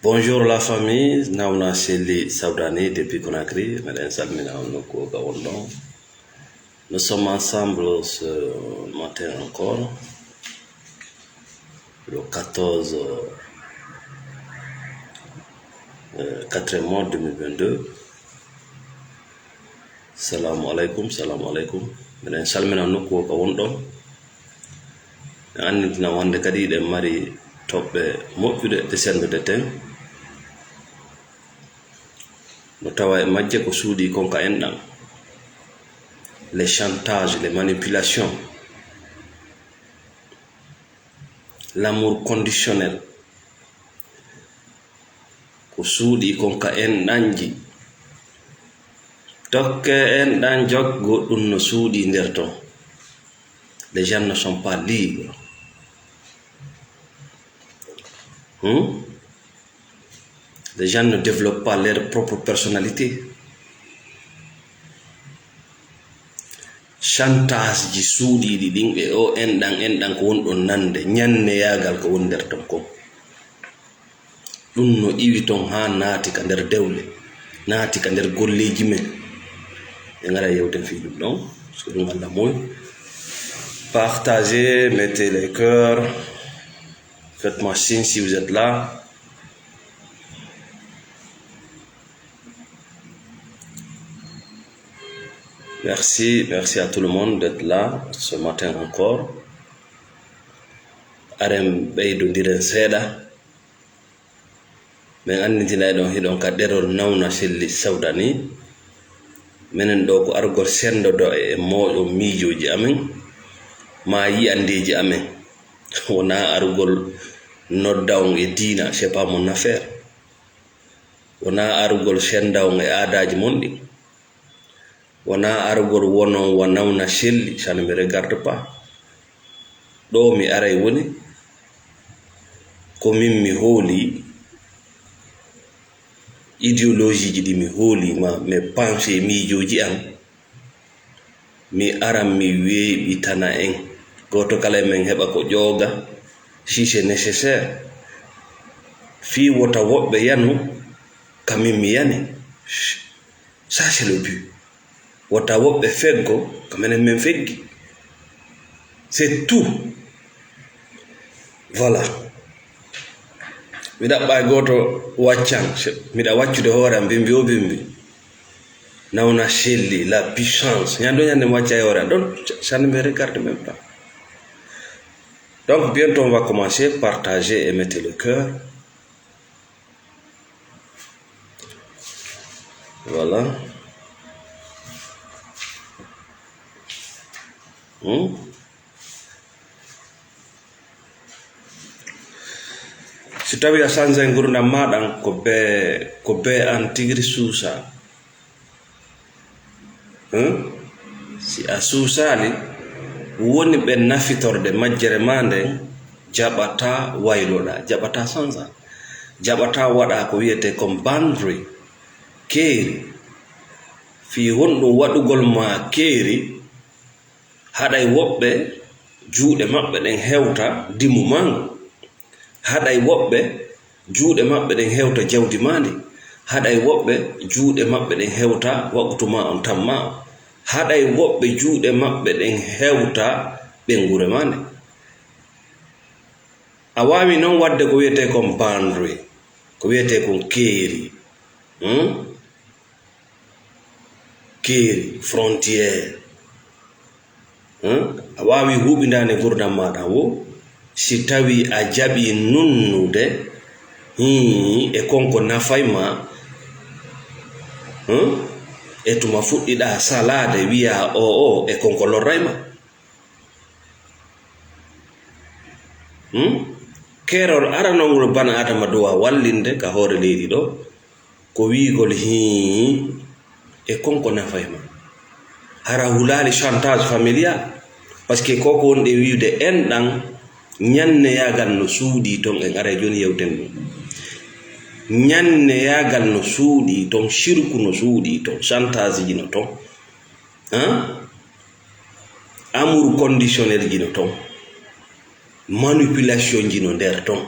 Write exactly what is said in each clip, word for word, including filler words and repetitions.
Bonjour la famille, Nawna Selli Sawdani depuis Conakry, meɗen salmina on nokku o ka wonɗon. Nous sommes ensemble ce matin encore, le quatorze, euh, quatre mois deux mille vingt-deux. Salamu aleykum, salamu aleykum. Meɗen salmina nokku o ka wonɗon. En annitina wonde kadi eɗen mari toɓɓe moƴƴuɗe ɗe sendude ten. No tawa e majje ko suuɗi kon ka enɗan. Les chantages, les manipulations, l'amour conditionnel. Ko suuɗi kon ka enɗanji. Tokke enɗan jokko, ɗum no suuɗi nder ton. Les gens ne sont pas libres. Hmm? Les gens ne développent pas leur propre personnalité. Chantage ji suuɗiiɗi ɗin e o enɗan, enɗan ko wonɗon nande, ñanneyaagal ko woni nder ton kon. Ɗum no iwi ton haa naati ka nder dewle, naati ka nder golleeji men. En ara yewten fii ɗum ɗon, so ɗum Allah moy. Partagez, mettez les cœurs, faites-moi signe si vous êtes là. Merci, merci à tout le monde d'être là ce matin encore. Aren ɓeydondiren seeɗa. Min annitinay ɗon hiɗon ka ɗerol Nawna Selli Sawdani. Menen ɗo ko argol sendodo e mooɗon miijooji amen, maa yi'andeeji amen. Wonaa argol nodda on e diina, c'est pas mon affaire. Wonaa argol senda on e aadaaji mon ɗin. Wonaa argol wonon wa Nawna Selli, ça ne me regarde pas. Ɗo mi aray woni, ko min mi hooli, idéologie ji ɗi mi hooli, ma mes pensées, miijooji an. Mi aran mi weeɓitana en. Gooto kala e men heɓa ko ƴooga, si c'est nécessaire. Fii wota woɓɓe yanu ka min mi yani. Ça, c'est le but. Wota woɓɓe feggo ka menen men feggi. C'est tout. Voilà. Mi ɗaɓɓa e gooto waccan. Miɗa waccude hoore am bimbi o bimbi. Nawna Selli, la puissance. Ñande o ñande mi wacca e hoore am. Donc, ça ne me regarde même pas. Donc, bientôt, on va commencer. Partagez et mettez le cœur. Voilà. Hmm? Si tawi a sansay ngurdam ma ɗan, ko be, ko be an tigiri suusa. Hmm? Si a suusaali, woni ɓe nafitorde majjere ma nden, jaɓata wayloɗa, jaɓata sansa, jaɓata waɗa ko wiyetee kon boundary, keeri. Fii honɗum waɗugol ma keeri, haɗay woɓɓe juuɗe maɓɓe ɗen hewta dimu maa ngun. Haɗay woɓɓe juuɗe maɓɓe ɗen hewta jawdi maa ndin. Haɗay woɓɓe juuɗe maɓɓe ɗen hewta waqutu maa on tammaa on. Haɗay woɓɓe juuɗe maɓɓe ɗen hewta ɓeynguure maa nden. A waawi non waɗde ko wiyetee kon boundary, ko wiyetee kon keeri. Hmm? Keeri, frontière. Hmm? A waawi huɓindaade ngurdam maaɗa wo, si tawi a jaɓi nunnude, hii, e konko nafay ma, hmm? E tuma fuɗɗiɗa salaade, wiya o, o, e konko lorray ma. Hmm? Keerol aranol ngol bana Adama duwa wallinde ka hoore leydi ɗo, ko wiigol hii e konko nafay ma. Hara hulaali chantage familial, parce que koko wonde wiide enɗan Ñanneyaagal no suuɗii ton, en aray jooni yewten ɗum. Ñanneyaagal no suuɗii ton, sirku no suuɗii ton, chantage ji no ton. Hein? Amour conditionnel ji no ton. Manipulation ji no nder ton.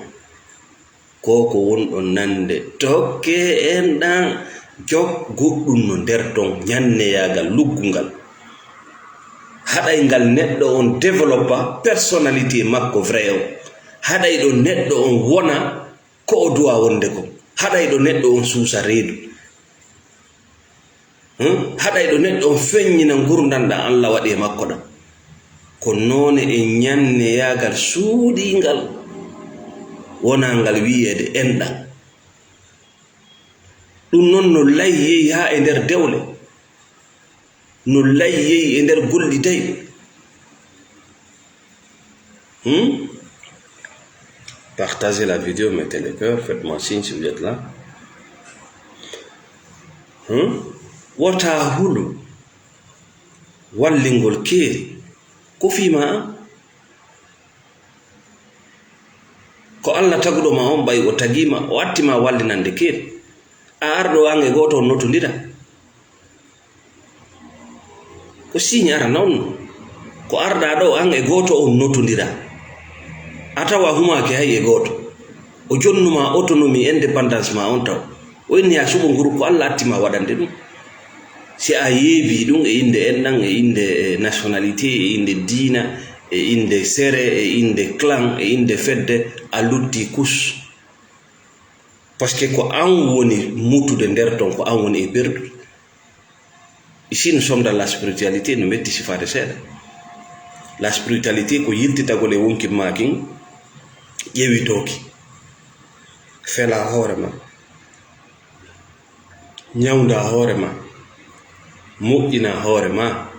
Ko ko wonɗon nande tokke en ɗan jok goɗɗum no nder ton, ñanneyaagal luggungal. Haɗay ngal neɗɗo on développa personnalité makko vrai o. Haɗay ɗo neɗɗo on wona ko o duwa wonde ko. Haɗay ɗo neɗɗo on suusa reedu. Hmm? Haɗay ɗo neɗɗo on feññina ngurndan ɗan Allah waɗi e makko ɗan. Ko noone e ñanneyaagal suuɗiingal wonaa ngal wiyeede enɗan. Ɗum non no layyeyi haa e nder dewle. No layyeyi e nder golli dayɓe. Hmm? Partagez la vidéo, mettez le cœur, faites-moi signe si vous êtes là. Hmm? Wota hulu wallingol keeri. Ko fii ma an? Ko Allah taguɗo ma on, ɓay o tagii ma, o atti ma wallinande keeri. A arɗo an e gooto on notondira. Ko signe ara non. Ko arɗa ɗo an e gooto on notondira. A tawa humaaki hay e gooto. O jonnuma autonomie, indépendance ma on taw. O inni a suɓo nguru ko Allah atti ma waɗande ɗum. Si a yeebii ɗum e innde enɗan, e innde, eh, nationalité, e innde diina, e innde sere, e innde clan, e innde fedde, a lutti kus. Parce que ko an woni mutude nder ton, ko an woni e perdude. Ici, nous sommes dans la spiritualité, no metti sifaade seeɗa. La spiritualité ko yiltitagol e wonki maakin, ƴeewitooki. Fela hoore ma. Ñawnda hoore ma. Moƴƴina hoore ma.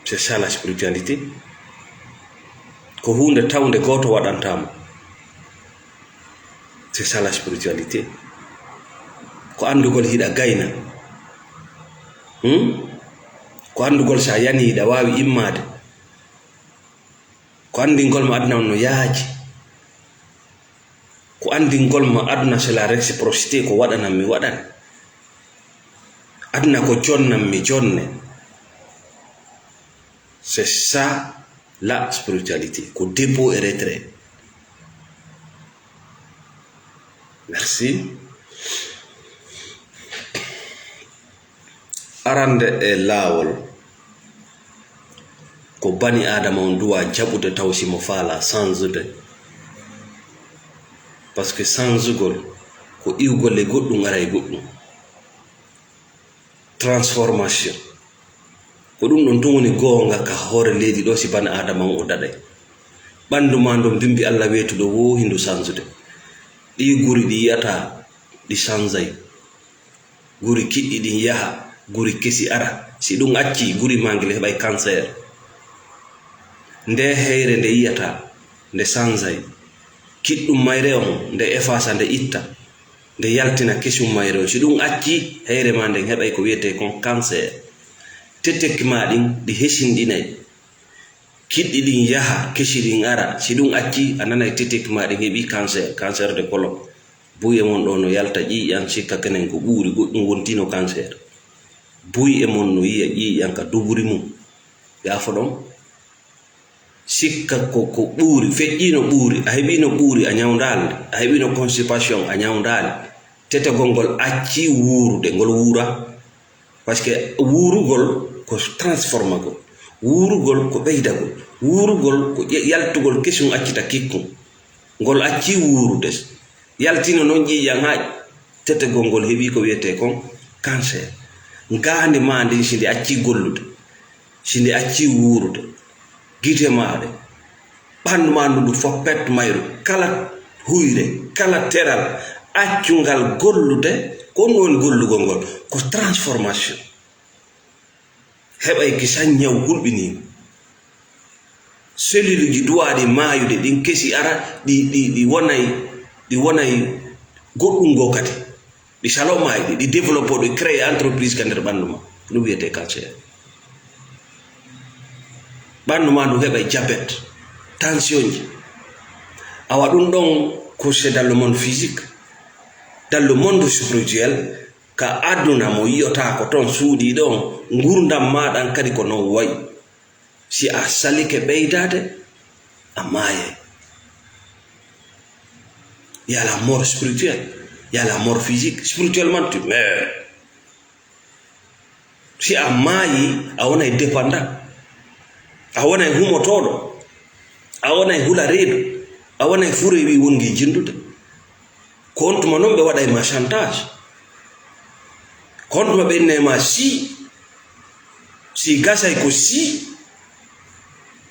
C'est ça la spiritualité. Ko huunde tawnde gooto waɗanta mo. C'est ça la spiritualité. Ko anndugol hiɗa gayna. Hmm? Ko anndugol sa yani hiɗa waawi immaade. Ko anndingol ma aduna on no yaaji. Ko anndingol ma aduna, c'est la réciprocité, ko waɗanan mi waɗan. Aduna ko jonnan mi jonne. C'est ça la spiritualité. Ko dépôt et retrait. Merci. Arande e laawol, ko bani Aadama on duwa jaɓude taw si mo faala change-ude. Parce que change-ugol ko iwgol e goɗɗum ara e goɗɗum. Transformation. Ko ɗum ɗon tun woni goonga ka hoore leydi ɗo si bani Aadama on o daɗay. Ɓanndu maa ndun bimbi Allah weetuɗo woo hindu change-ude. Ɗii guri ɗi yi'ataa ɗi change-ay. Guri kiɗɗi ɗin yaha, guri kesi ara. Si ɗum accii, guri maa ngel heɓay cancer. Nde heyre nde yi'ataa, nde sanzay. Kiɗɗum mayre on, nde efasa, nde itta, nde yaltina kesum mayre on. Si ɗum accii, heyre maa nden heɓay ko wi'etee kon cancer. Teteki maa ɗin, ɗi hesinɗinay. Kiɗɗi ɗin yaha, kesi ɗin ara. Si ɗum accii, a nanay teteki maa ɗin heɓii cancer, cancer de colon. Buy e mon ɗo no yalta ƴiiƴan, sikka kenen ko ɓuuri, goɗɗum wontino cancer. Buy e mon no yi'a ƴiiƴan ka duburi mum. Yaafo ɗon? Sikka ko, ko ɓuuri, feƴƴiino ɓuuri, a heɓiino ɓuuri, a ñawndaali, a heɓiino constipation, a ñawndaali. Tetagol ngol accii wuurude, ngol wuura. Parce que wuurugol ko transformagol, wuurugol ko ɓeydagol, wuurugol ko ƴe-, yaltugol kesum accita kikkun. Ngol accii wuurude. Yaltino non ƴiiƴan haa tetagol ngol heɓii ko wi'etee kon cancer. Ngaandi maa ndin, si ndi accii gollude, si ndi accii wuurude, gite maa ɗe, ɓanndu maa ndu, ndu fof pet mayru, kala huyre, kala teral, accu ngal gollude, ko ɗum woni gollugol ngol, ko transformation. Heɓay ki sañ ñaw hulɓiniiɗo. Cellule ji duwaaɗi maayude ɗin kesi ara, ɗi, ɗi, ɗi wonay, ɗi wonay goɗɗum goo kadi. Ɗi salo maayi, ɗi, ɗi développé, ɗi créé entreprise ka nder ɓanndu ma. Ɗum wiyetee cancer. Ɓanndu ma ndu heɓay diabète. Tension ji. Awa ɗum ɗon ko c'est dans le monde physique. Dans le monde spirituel, ka aduna mo yi'otaako ton suuɗii ɗon, ngurndam maa ɗan kadi ko non wayi. Si a salike ɓeydaade, a maayay. Il y a la mort spirituelle, il y a la mort physique. Spirituellement, tu meurs. Si a maayi, a wonay dépendant. A wonay humotooɗo. A wonay hula reedu. A wonay fure wi wongi jindude. Ko on tuma non ɓe waɗay ma chantage. Ko on tuma ɓe innay ma si. Si gasay ko si.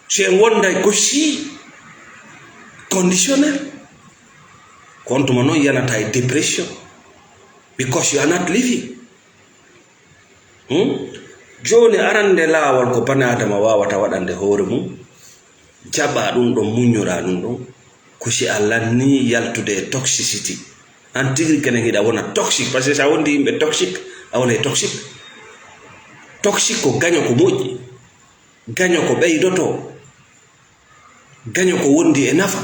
Si en wonday ko si. Conditionnel. Ko on tuma non yanata e dépression. Because you are not living. Hmm? Jooni, arande laawol ko bani Aadama waawata waɗande hoore mum, jaɓa ɗum ɗon, muññora ɗum ɗon, ko si a lannii yaltude e toxicity. An tigi kene hiɗa wona toxique, parce que si a wondi yimɓe toxique, a wonay toxique. Toxique ko gaño ko moƴƴi, gaño ko ɓeydoto, gaño ko wondi e nafa.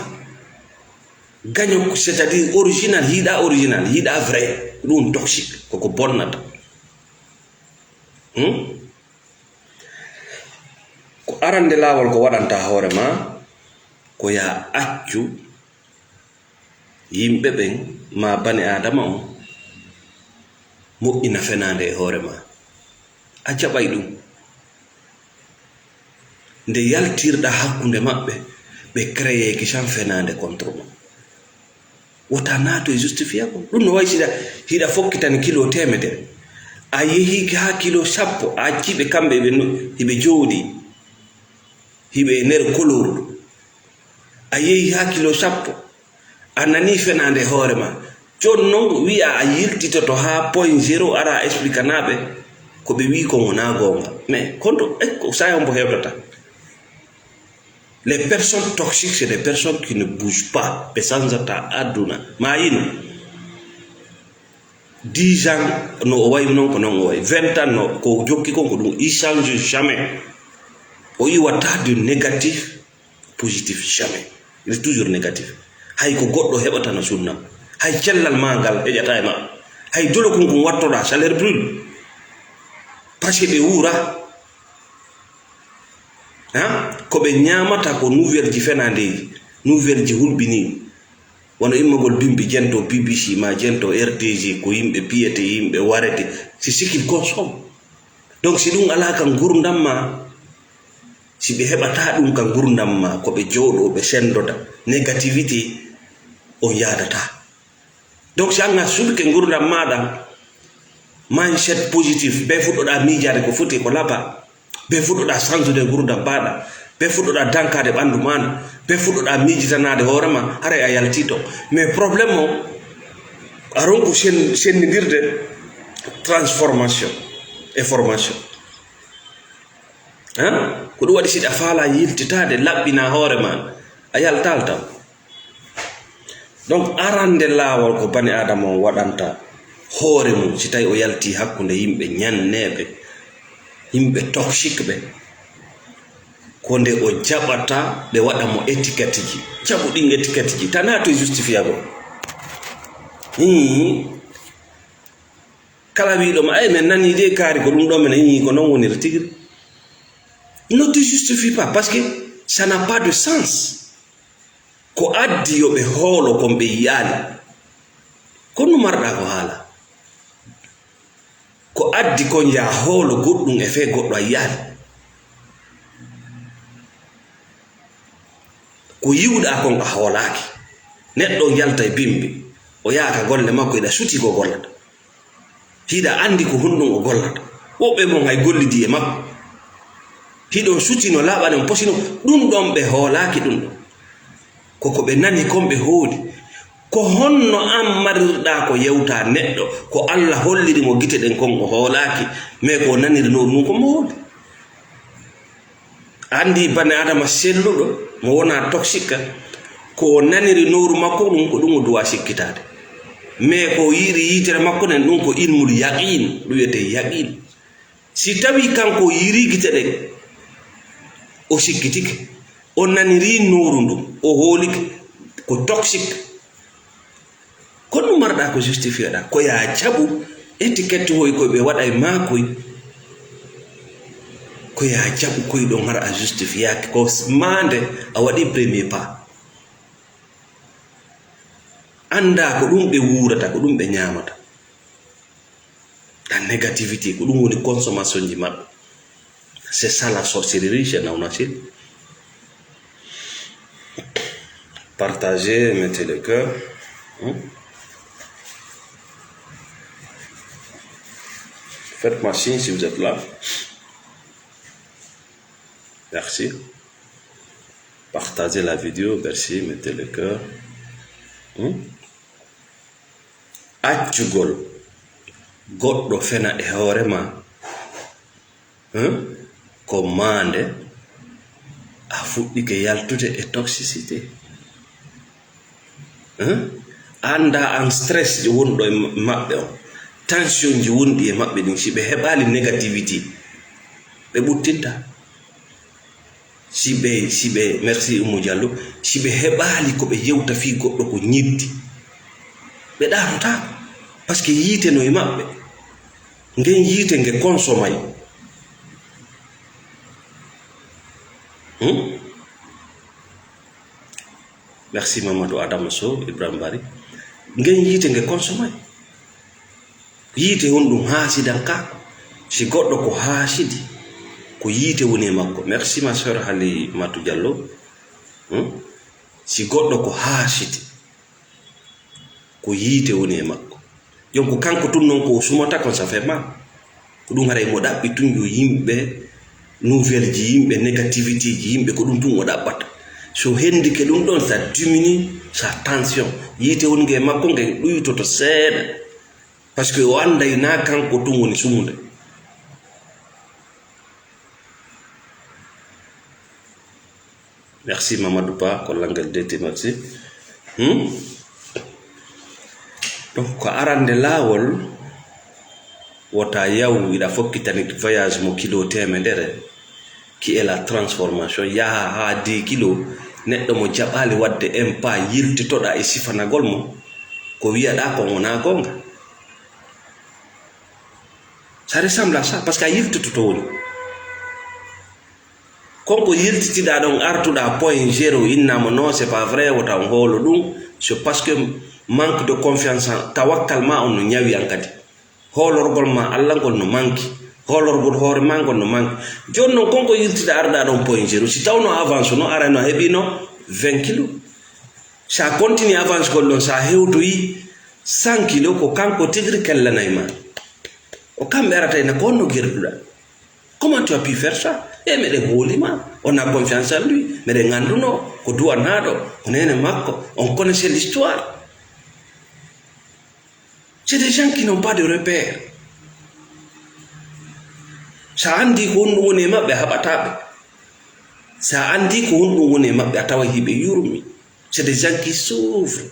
Gaño, c'est-à-dire original, yiɗa original, yiɗa vrai, ɗum toxique, koko bonnata. Hmm? Ko arande laawol ko waɗanta hoore ma, ko ya accu yimɓe ɓen, ma bani Aadama on, moƴƴina fenaande e hoore ma. A jaɓay ɗum. Nde yaltirɗa hakkunde maɓɓe, ɓe créeeki san fenaande contre ma. Wota naatu e justifier ko. Ɗum no wayi siɗa, hiɗa fokkitani kilo teemedere. A yehi haa kilo sappo, a acci ɓe kamɓe ɓe no, hiɓe jooɗi. Hiɓe e nder koloru. A yehi haa kilo sappo. A nani fenaande hoore ma. Jooni non wi'a a yiltitoto haa point zéro, ara a explikanaaɓe ko ɓe wi'i kon wonaa goonga. Mais konto, eh, ko saaya on mbo hewtata. Les personnes toxiques, c'est des personnes qui ne bougent pas. Ɓe sanzata aduna. Maayino. Dix ans, no o wayi non ko non o wayi. Vingt ans, no ko jokki kon ko ɗum. Il change jamais. O iwata du négatif positif, jamais. Il est toujours négatif. Hay ko goɗɗo heɓata no sunnam. Hay cellal ma ngal heƴata e maɓɓe. Hay dolo kun kun wattoɗa, ça leur brûle. Parce que ɓe wuura. Ha? Ko ɓe ñaamata ko nouvelle ji fenaandeeji, nouvelle ji hulɓiniiɗi. Wano immagol bimbi jento B B C ma jento R T G, ko yimɓe piyete, yimɓe warete. C'est ce qu'ils consomment. Donc, si ɗum alaa ka ngurndam ma, si ɓe heɓataa ɗum ka ngurndam ma, ko ɓe jooɗoo, ɓe senndota, négativité, on yaadataa. Donc, si an a suɓike ngurndam maaɗa, mindset positif, be fuɗɗoɗaa miijaade ko foti, ko laba, be fuɗɗoɗaa sansude ngurndam maaɗa, be fuɗɗoɗaa dankaade ɓanndu maaɗa, be fuɗɗoɗaa miijitanaade hoore ma, haray a yaltii ton. Mais problème o, a ronku sen-, senndindirde transformation e formation. Hein? Ko ɗum waɗi, si ɗa faalaa yiltitaade, laɓɓinaa hoore ma, a yaltaali tan. Donc, arande laawol ko bani Aadama on waɗanta hoore mum, si tawi o yaltii hakkunde yimɓe ñanneeɓe, yimɓe toxique ɓe, ko nde o jaɓata ɓe waɗa mo étiquette ji. Jaɓu ɗin étiquette ji, tanaa to justifiable. Hii. Kala wiiɗo ma, "Ay, men nanii de kaari ko ɗum ɗo men a yii ko non woniri tigi." Ne te justifie pas, parce que ça n'a pas de sens. Ko addi yo ɓe hoolo kon ɓe yi'aali. Ko ɗum marɗaa ko haala. Ko addi kon yaa hoolo goɗɗum e fee goɗɗo a yi'aali. Ko yi'uɗaa kon a hoolaaki. Neɗɗo on yalta e bimbi. O yaha ka golle makko, hiɗa suti ko gollata. Hiɗa anndi ko honɗum o gollata. Woɓɓe mon hay gollidii e makko. Hiɗon suti no laaɓani on posino. Ɗum ɗon ɓe hoolaaki ɗum ɗon. Ko ko ɓe nani kon ɓe hooli. Ko honno an marirɗaa ko yewtaa neɗɗo ko Alla holliri mo gite ɗen kon o hoolaaki, mais ko o naniri nooru mum kon mo hooli? Anndi bani Adama selluɗo, mo wonaa toxique, ko o naniri nooru makko ɗum, ko ɗum o duwaa sikkitaade. Mais ko o yi'iri yitere makko nden, ɗum ko ilmul yaqiin, ɗum wiyetee yaqiin. Si tawii kanko o yi'iri gite ɗen, o sikkitike. O naniri nooru ndu, o hoolike ko toxique. Ko ɗum marɗa ko justifié ɗa. Ko ya jaɓu étiquette hoy koy ɓe waɗa e maakoy. Ko ya jaɓu koy ɗon har a justifiyaaki. Ko maande a waɗi premier pas. Annda ko ɗum ɓe wuurata, ko ɗum ɓe ñaamata. La négativité, ko ɗum woni consommation ji maɓɓe. C'est ça la sorcellerie chez Nawnachil. Partagez, mettez le cœur. Hmm? Faites-moi signe si vous êtes là. Merci. Partagez la vidéo, merci, mettez le cœur. Hmm? Accugol goɗɗo fena e hoore ma, hmm? Ko maande a fuɗɗike yaltude e toxicité. Hein? Annda an stress ji wonɗo e ma-, maɓɓe on, tension ji wonɗi e maɓɓe ɗin, si ɓe heɓaali négativité, ɓe ɓuttinta. Si ɓe, si ɓe, merci Oumou Diallo, si ɓe heɓaali ko ɓe yewta fii goɗɗo ko ñiddi, ɓe ɗaatotaako. Parce que yiite no e maɓɓe. Ngen yiite nge konsomay. Hmm? Merci Mamadou Adama Sow, Ibrahim Bari. Ngen yiite nge konsomay. Yiite honɗum haasidankaaku? Si goɗɗo ko haasidi, ko yiite woni e makko. Merci ma sœur Halimatu Diallo. Hmm? Si goɗɗo ko haasidi, ko yiite woni e makko. Jon ko kanko tun non ko o sumata kon, ça fait mal. Ko ɗum haray mo ɗaɓɓi tun yo yimɓe, nouvelle ji yimɓe, négativité ji yimɓe, ko ɗum tun o ɗaɓɓata. So hendike ɗum ɗon, ça diminue sa tension. Yiite woni nge makko nge ɗuytoto seeɗa. Parce que o anday na kanko tun woni sumude. Merci Mamadou Ba, ko langal D T, merci. Hmm? Donc, ko arande laawol, wota yaw iɗa fokkitani voyage mo kilo teemedere, qui est la transformation, yaha haa dix kilo, neɗɗo mo jaɓaali waɗde un pas, yiltitoɗa e sifanagol mo, ko wiyaɗa kon wona goonga. Ça ressemble à ça, parce que a yiltitoto woni. Kon ko yiltitiɗa ɗon, artuɗa point zéro, innama non, c'est pas vrai, wota on hoolo ɗum. C'est parce que manque de confiance en tawakkal ma on no ñawi an kadi. Hoolorgol ma Allah ngol no manki. Hoolorgol hoore ma ngol no manki. Jooni non, kon ko yiltitiɗa, arɗa ɗon point zéro. Si tawno avance no, arano a heɓino vingt kilos. Sa continue avance gol ɗon, sa hewtoyi cent kilos, ko kanko tigri kellanay ma. O kamɓe arata ina ko honno gerduɗa. Comment tu as pu faire ça? E meɗen hoolima, on a confiance en lui, meɗen annduno ko duwanaaɗo, ko nene makko, on connaissait l'histoire. C'est des gens qui n'ont pas de repère. Sa anndi ko honɗum woni e maɓɓe, a haɓataa ɓe. Sa anndi ko honɗum woni e maɓɓe, a tawa hiɓe yurmi. C'est des gens qui souffrent.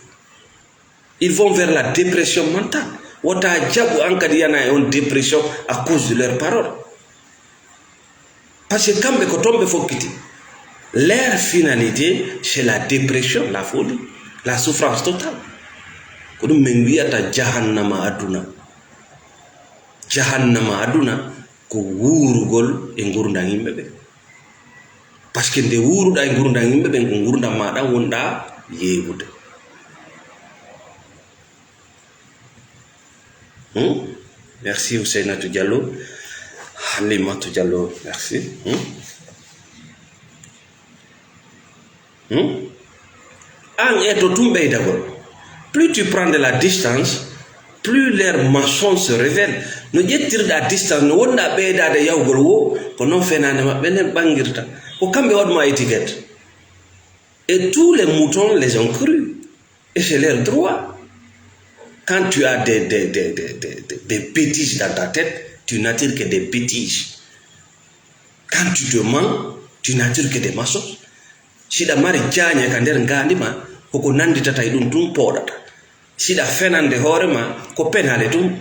Ils vont vers la dépression mentale. Wota jaɓu an kadi yana e on dépression à cause de leurs paroles. Parce que kamɓe ko toon ɓe fokkiti. Leur finalité, c'est la dépression, la folie, la souffrance totale. Ko ɗum min wiyata jahannama aduna. Jahannama aduna ko wuurugol e ngurdam yimɓe ɓe. Parce que nde wuuruɗa e ngurdam yimɓe ɓen, ko ngurdam ma ɗam wonɗa yeebude. Hmm? Merci Ousseynatou Diallo. Halimatu Diallo, merci. Hmm? Hmm? An e to tun ɓeydagol. Plus tu prends de la distance, plus leur mensonge se révèle. No ƴettirɗa distance, no wonɗa ɓeydaade yahugol wo, ko non fenaande maɓɓe nden ɓangirta. Ko kamɓe waɗuma étiquette. Et tous les moutons les ont cru. Et c'est leur droit. Quand tu as des, des, des, des, des, des, des bêtises dans ta tête, tu n'attires que des bêtises. Quand tu te mens, tu n'attires que des mensonges. Siɗa mari jaañe ka nder ngaandi ma, koko nannditata e ɗum tun pooɗata. Siɗa fenande hoore ma, ko penale tun,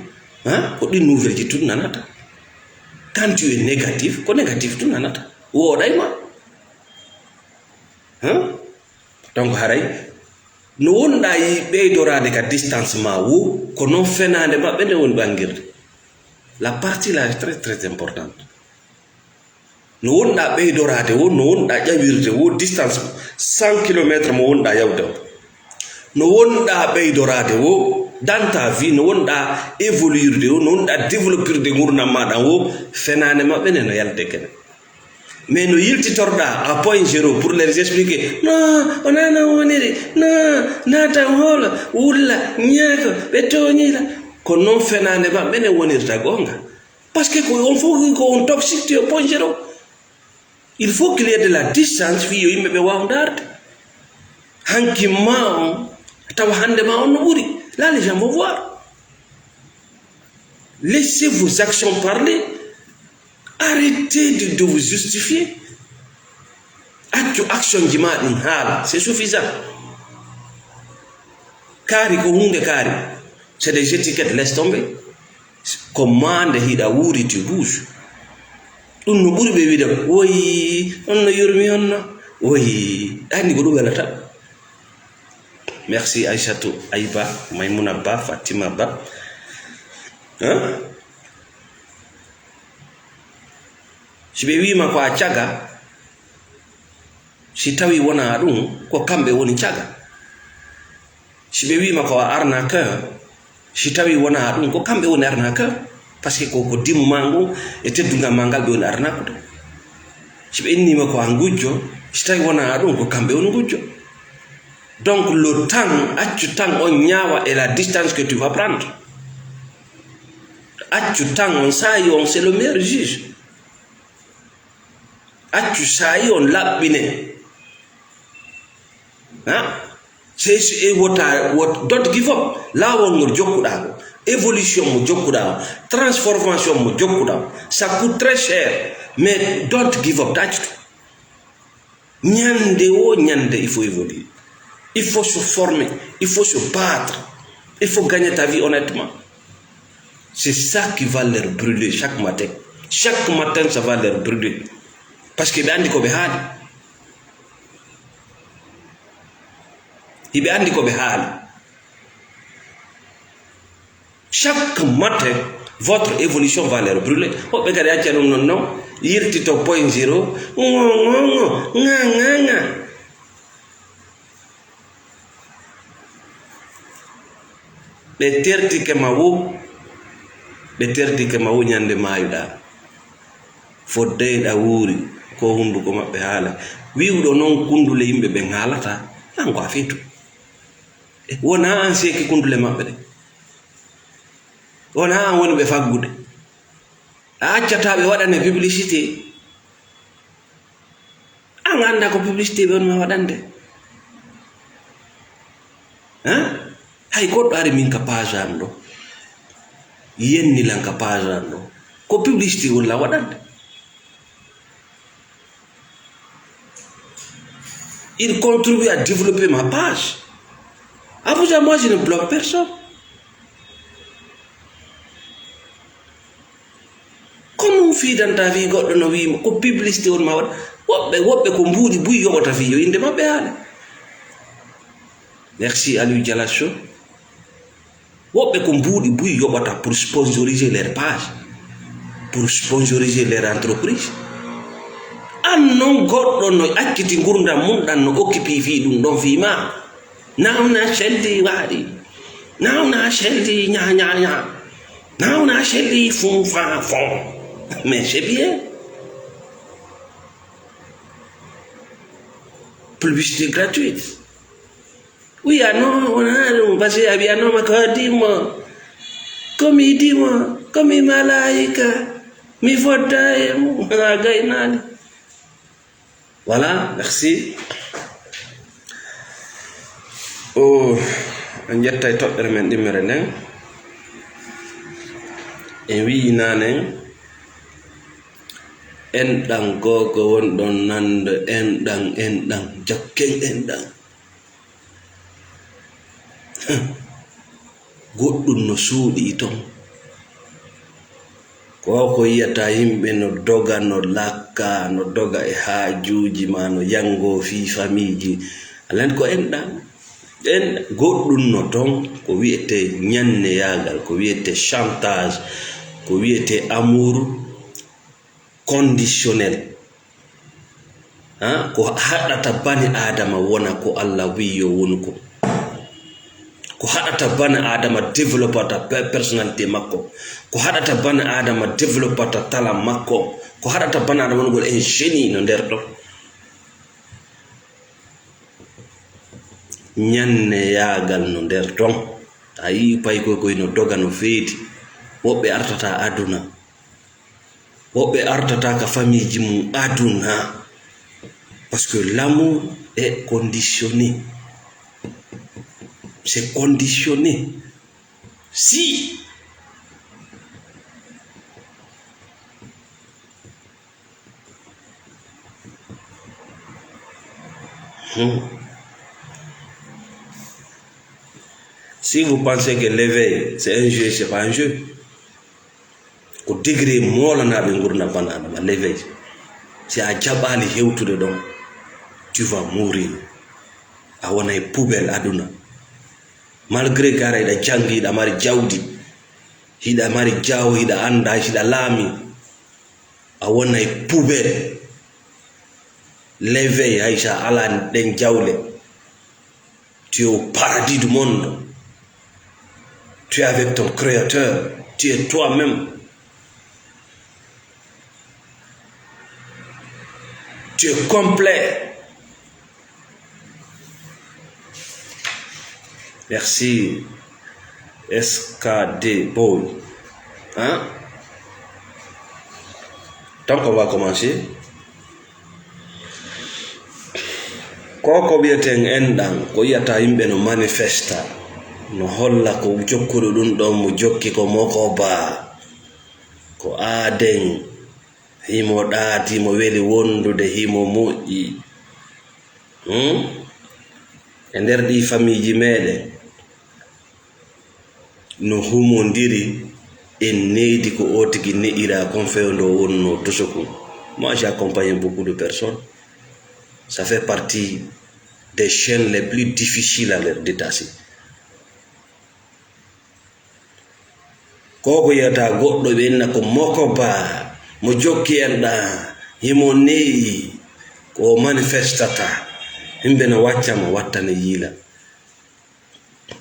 ha? Ko ɗin nouvelle ji tun nanata. Quand tu es négatif, ko négatif tun nanata. Wooɗay ma. Hein? Donc haray no wonɗa yi ɓeydoraade ka distance ma wo, ko non fenaande maɓɓe nde woni ɓangirde. La partie là est très, très importante. No wonɗa ɓeydoraade wo, no wonɗa ƴawirde wo, distance cent kilomètres mo wonɗa yawde o. No wonɗa ɓeydoraade wo, dans ta vie, no wonɗa évoluirde wo, no wonɗa développirde ngurndan ma ɗan wo, fenaande maɓɓe nde no yalde kene. Mais no yiltitorɗa à point zéro pour les expliquer. Non, wonaa non woniri. Non, naata hoolo, wulla, ñaako, ɓe tooñii la. Ko non fenaande maɓɓe nde wonirta goonga. Parce que ko on fof ko on toxique, tu es point zéro. Il faut qu'il y ait de la distance, fii yo yimɓe ɓe waaw ndaarde. Hanki ma on, tawa hannde ma on no ɓuri. Là, les gens vont voir. Laissez vos actions parler. Arrêtez de, de vous justifier. Accu action ji ma ɗin haala, c'est suffisant. Kaari ko huunde kaari. C'est des étiquettes, laisse tomber. Ko maande hiɗa wuuri, tu bouges. Ɗum no ɓuri ɓe wiide, woyi, on no yurmi on no. Woyi, anndi ko ɗum welata. Merci Aissatou Aiba, Maimouna Ba, Fatima Ba. Hein? Si ɓe wiima ko a caga, si tawi wonaa ɗum, ko kamɓe woni caga. Si ɓe wiima ko a arnaqueur, si tawi wonaa ɗum, ko kamɓe woni arnaqueur. Parce que ko, ko dimu ma ngun e teddungal ma ngal ɓe woni arnaqude. Si ɓe innima ko a ngujjo, si tawi wonaa ɗum, ko kamɓe woni ngujjo. Donc, le temps, accu temps on ñaawa et la distance que tu vas prendre. Accu temps on, saa'i on, c'est le meilleur juge. Accu saa'i on laɓɓine. Ha? C'est, c'est, wota, wot, don't give up. Laawol ngol jokkuɗaa ko, évolution mo jokkuɗaa o, transformation mo jokkuɗaa o, ça coûte très cher. Mais don't give up, ta accu. Ñande wo ñande, il faut évoluer. Il faut se former. Il faut se battre. Il faut gagner ta vie honnêtement. C'est ça qui va leur brûler chaque matin. Chaque matin, ça va leur brûler. Parce que ɓe anndi ko ɓe haali. Hiɓe anndi ko ɓe haali. Chaque matin, votre évolution va leur brûler. Woɓɓe kadi acca ɗum non, non. Yirtito point zéro. Ngo, ngo, ngo. Nga, nga, nga. Ɓe tertike ma wo, ɓe tertike ma wo ñande maayuɗaa. Fodde ɗa wuuri, ko hunduko maɓɓe haala. Wi'uɗo non kundule yimɓe ɓen haalata, an ko a feetu. Wonaa an seeki kundule maɓɓe ɗe. Wonaa an woni ɓe faggude. A accataa ɓe waɗane publicité. An anndaa ko publicité ɓe woni ma waɗande. Hein? Hay goɗɗo ari min ka page am ɗo. Yenni lan ka page am ɗo. Ko publicité woni la waɗande. Il contribue à développer ma page. Abuja, moi, je ne bloque personne. Ko non fiidanta fii goɗɗo no wiima ko publicité on ma waɗ. Woɓɓe, woɓɓe ko mbuuɗi buy yoɓata fii yo innde maɓɓe haale. Merci Aliou Dialasso. Woɓɓe ko mbuuɗi buy yoɓata pour sponsoriser leur page, pour sponsoriser leur entreprise. An non goɗɗo no acciti ngurdam mum ɗan no occupé fii ɗum ɗon fii ma. Nawna selli waɗi. Nawna selli ña, ña, ña. Nawna selli fun fa fon. Mais c'est bien. Publicité gratuite. Wiyano, wona ɗum, parce que a wiyanooma ko dimo. Ko mi dimo, ko mi malaayika. Mi fodda e mum, a gaynaali. Voilà, merci. O, en ƴettay toɓɓere men ɗimmere nden. En wiyi nanen, enɗan googo wonɗon nande, enɗan, enɗan, jokken enɗan. Goɗɗum no suuɗii ton. Ko ko yiyata yimɓe no doga, no lakka, no doga e haajuuji ma, no yanngoo fii famiiji. Alan ko enɗan. En goɗɗun no ton, ko wiyetee ñanneyaagal, ko wiyetee chantage, ko wiyetee amour conditionnel. Ha? Ko haɗata bani Aadama wona ko Alla wi'i yo wonu kon. Ko haɗata bani Aadama développata pe-, personnalité makko. Ko haɗata bani Aadama développata talent makko. Ko haɗata bani Aadama wonugol un génie no nder ɗon. Ñanneyaagal no nder ɗon. A yi'i paykoy koy no doga no feeti. Woɓɓe artata aduna. Woɓɓe artata ka famiiji mum aduna. Parce que l'amour est conditionné. C'est conditionné. Si. Hmm. Si vous pensez que l'éveil, c'est un jeu, c'est pas un jeu. Ko degré moolanaaɓe ngurndan bana Adama, l'éveil. Si a jaɓaali hewtude ɗon, tu vas mourir. A wonay poubelle aduna. Malgré que hara hiɗa janngi, hiɗa mari jawdi, hiɗa mari jawo, hiɗa annda, hiɗa laami, a wonay poubelle. L'éveil, hay sa alaa ɗen jawle, tu es au paradis du monde. Tu es avec ton créateur. Tu es toi-même. Tu es complet. Merci. S K D boy. Hein? Donc, on va commencer. Ko ko wi'eten enɗan, ko yi'ata yimɓe no manifesta, no holla ko jokkuɗo ɗun ɗon mo jokki ko Mokoba, ko aaden, himo ɗaati, mo weli wondude, himo moƴƴi. Hmm? E nder ɗii famiiji meɗen, no humondiri e neydi ko o tigi ne'ira kon fewndo wonno toso kon. Moi, j'accompagne beaucoup de personnes. Ça fait partie des chaînes les plus difficiles à leur détacher. Ko ko yiyata goɗɗo ɓe inna ko Mokoba, mo jokki enɗan, himo ne'i, ko o manifestata. Yimɓe no wacca mo, wattane yiila.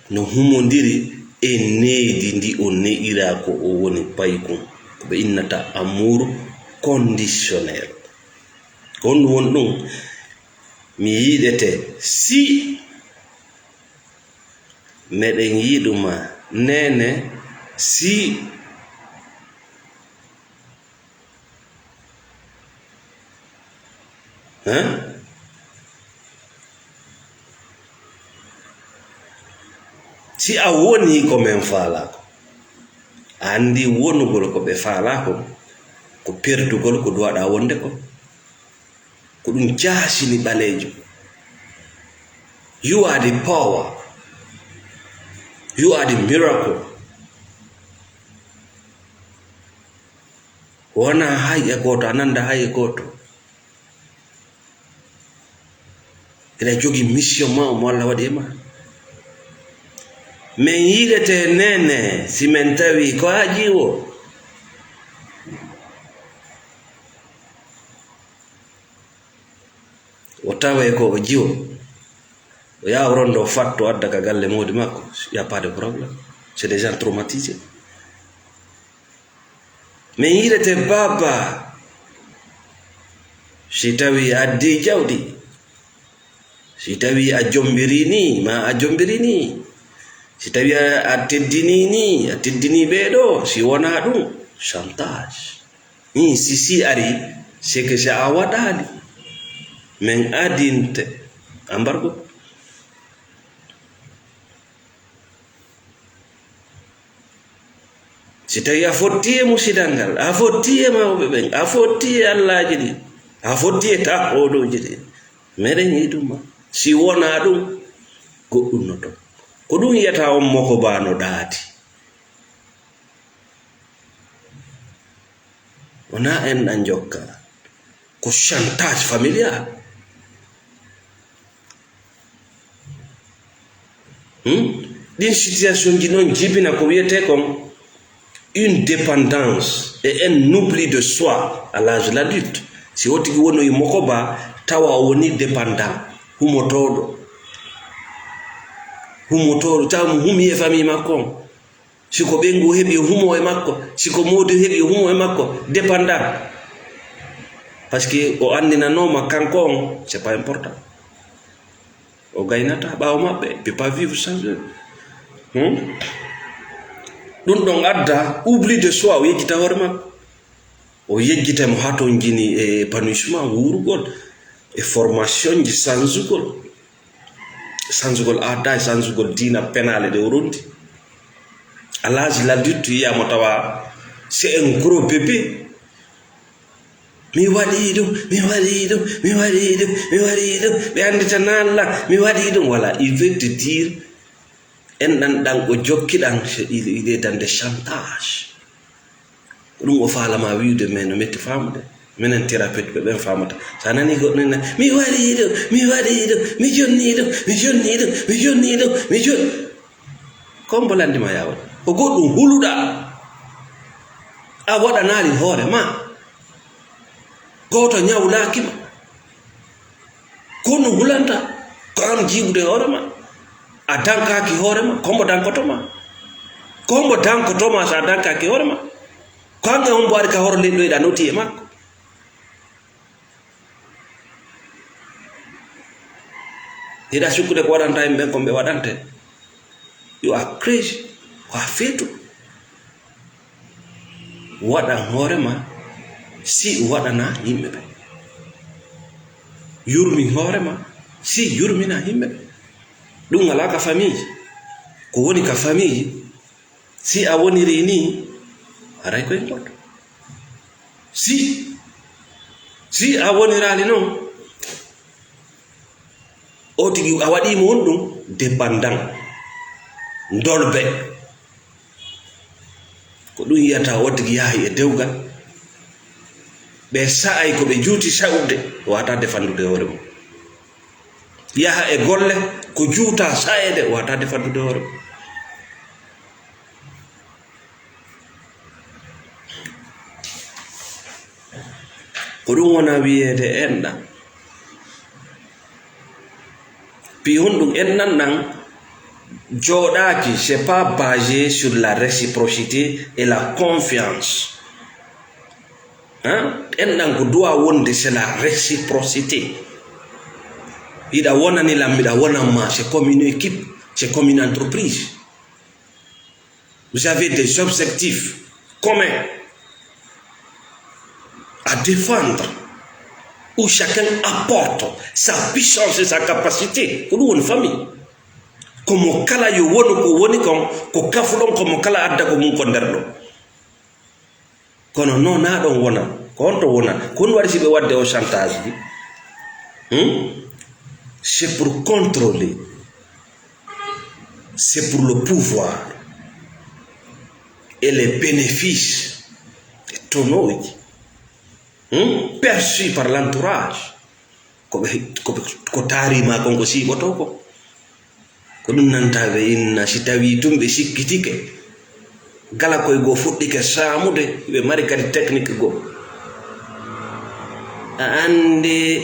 No humondiri e neydi ndi o ne'ira ko o woni paykun, ko ɓe innata amour conditionnel. Ko honɗun woni ɗun? Mi yiɗete si meɗen yiɗuma, neene, si Hein? Si a wonii ko men faalaa kon, a anndii wonugol ko ɓe faalaa kon, ko perdugol ko duwaɗaa wonde kon. Ko ɗun jaasini ɓaleejo. You are the power. You are the miracle. Wonaa hay e gooto, a nanndaa hay e gooto. Hiɗa jogii mission maa mo Alla waɗi e maa. Men yiɗete neene si men tawii ko a jiwo. O tawee ko o jiwo. O yaha o ronda o fatto adda ka galle moodi makko. Il y a pas de problème. C'est des gens traumatisés. Men yiɗete baaba, si tawii a addii jawdi, si tawii a jombirii nii, maa a jombirii nii, si tawii a, a teddinii nii, a teddinii ɓee ɗoo, si wonaa ɗun, chantage. Nii, si, si ari, c'est que si a waɗaali, men adinte embargo. Si tawii a fottii e musidal ngal, a fottii e mawɓe ɓen, a fottii e allaaji ɗin, a fottii e tahoodooji ɗin, meɗen yiɗuma. Si wonaa ɗun, goɗɗun no ton. Ko ɗun yi'ata on Mokoba no ɗaati. Wonaa enɗan jokka. Ko chantage familial. Hmm? Ɗin situation ji noon jibina ko wiyetee kon une dépendance et un oubli de soi à l'âge de l'adulte. Si o tigi wonoyi mokoba, tawa o woni dépendant, humotooɗo. Humotooɗo, tawa mo humi e famille makko on. Si ko ɓeyngu heɓi, o humo e makko. Si ko moodi heɓi, o humo e makko. Dépendant. Parce que o anndinanooma kanko on, c'est pas important. O gaynata ɓaawo maɓɓe, il peut pas vivre sans eux. Hmm? Ɗum ɗon adda oubli de soi, o yejjita hoore makko. O yejjita mo haa to jini e épanouissement, wuurugol, e formation ji, sanzugol. Sanzugol aada, e sanzugol diina penaale ɗe o rondi. À l'âge de l'adulte, yiya mo tawa, c'est un gros bébé. Mi waɗi ɗum, mi waɗi ɗum, mi waɗi ɗum, mi waɗi ɗum. Ɓe anndita nalla, mi waɗi ɗum. Voilà, il veut te dire, enɗan ɗan o jokki ɗan, c'est, il, il est dans des chantages. Ko ɗum o faalama wi'ude, mais no metti faamude. Minen thérapeute ɓe ɓen faamata. Sa nani goɗɗo nena, "Mi waɗi ɗum, mi waɗi ɗum, mi jonni ɗum, mi jonni ɗum, mi jonni ɗum, mi jonni." Ko mbo lanndima ya waɗi? Ko goɗɗum huluɗa. A waɗanaali hoore ma. Gooto ñawlaaki ma. Ko no hulanta, ko an jiibude hoore ma. A dankaaki hoore ma, ko mbo dankoto ma. Ko mbo dankoto ma so a dankaaki hoore ma. Ko an e hombo ari ka horo leydi ɗo, eɗa noti e makko. Hiɗa sukkude ko waɗanta yimɓe ɓen, ko ɓe waɗante. Yo a crazy, ko a feetu. Waɗan hoore ma, si waɗana yimɓe ɓe. Yurmin hoore ma, si yurmina yimɓe ɓe. Ɗum alaa ka famiiji. Ko woni ka famiiji, si a woniri ni, haray ko e goɗɗo. Si, si a woniraali non, o tigi a waɗii mo honɗum? Dépendant. Dolbe. Ko ɗum yiyata o tigi yahay e dewgal. Ɓe sa'ay ko ɓe juuti sa'ude, wata defandude hoore mum. Yaha e golle, ko juuta sa'eede, wata defandude hoore mum. Ko ɗum wona wiyeede enɗan. Puis honɗum enɗan ɗan jooɗaaki, c'est pas basé sur la réciprocité et la confiance. Hein? Enɗan ko duwa wonde, c'est la réciprocité. Hiɗa wonani lan, miɗa wonan ma, c'est comme une équipe, c'est comme une entreprise. Vous avez des objectifs communs à défendre, où chacun apporte sa puissance et sa capacité. Ko ɗum woni famille. Ko mo kala yo wonu ko woni kon, ko kafuɗon, ko mo kala adda ko mum ko nder ɗon. Kono non, na ɗon wona. Ko honto wona? Ko honɗum waɗi si ɓe waɗde o chantage ɗi? Hmm? C'est pour contrôler. C'est pour le pouvoir et les bénéfices, e tonooji, hmm, perçus par l'entourage. Ko ɓe, ko ɓe, ko taarima kon ko siiɓotoo ko. Ko ɗum nanta ɓe inna, si tawii tun ɓe sikkitike, kala koye goo fuɗɗike saamude, ɓe mari kadi technique goo. A anndi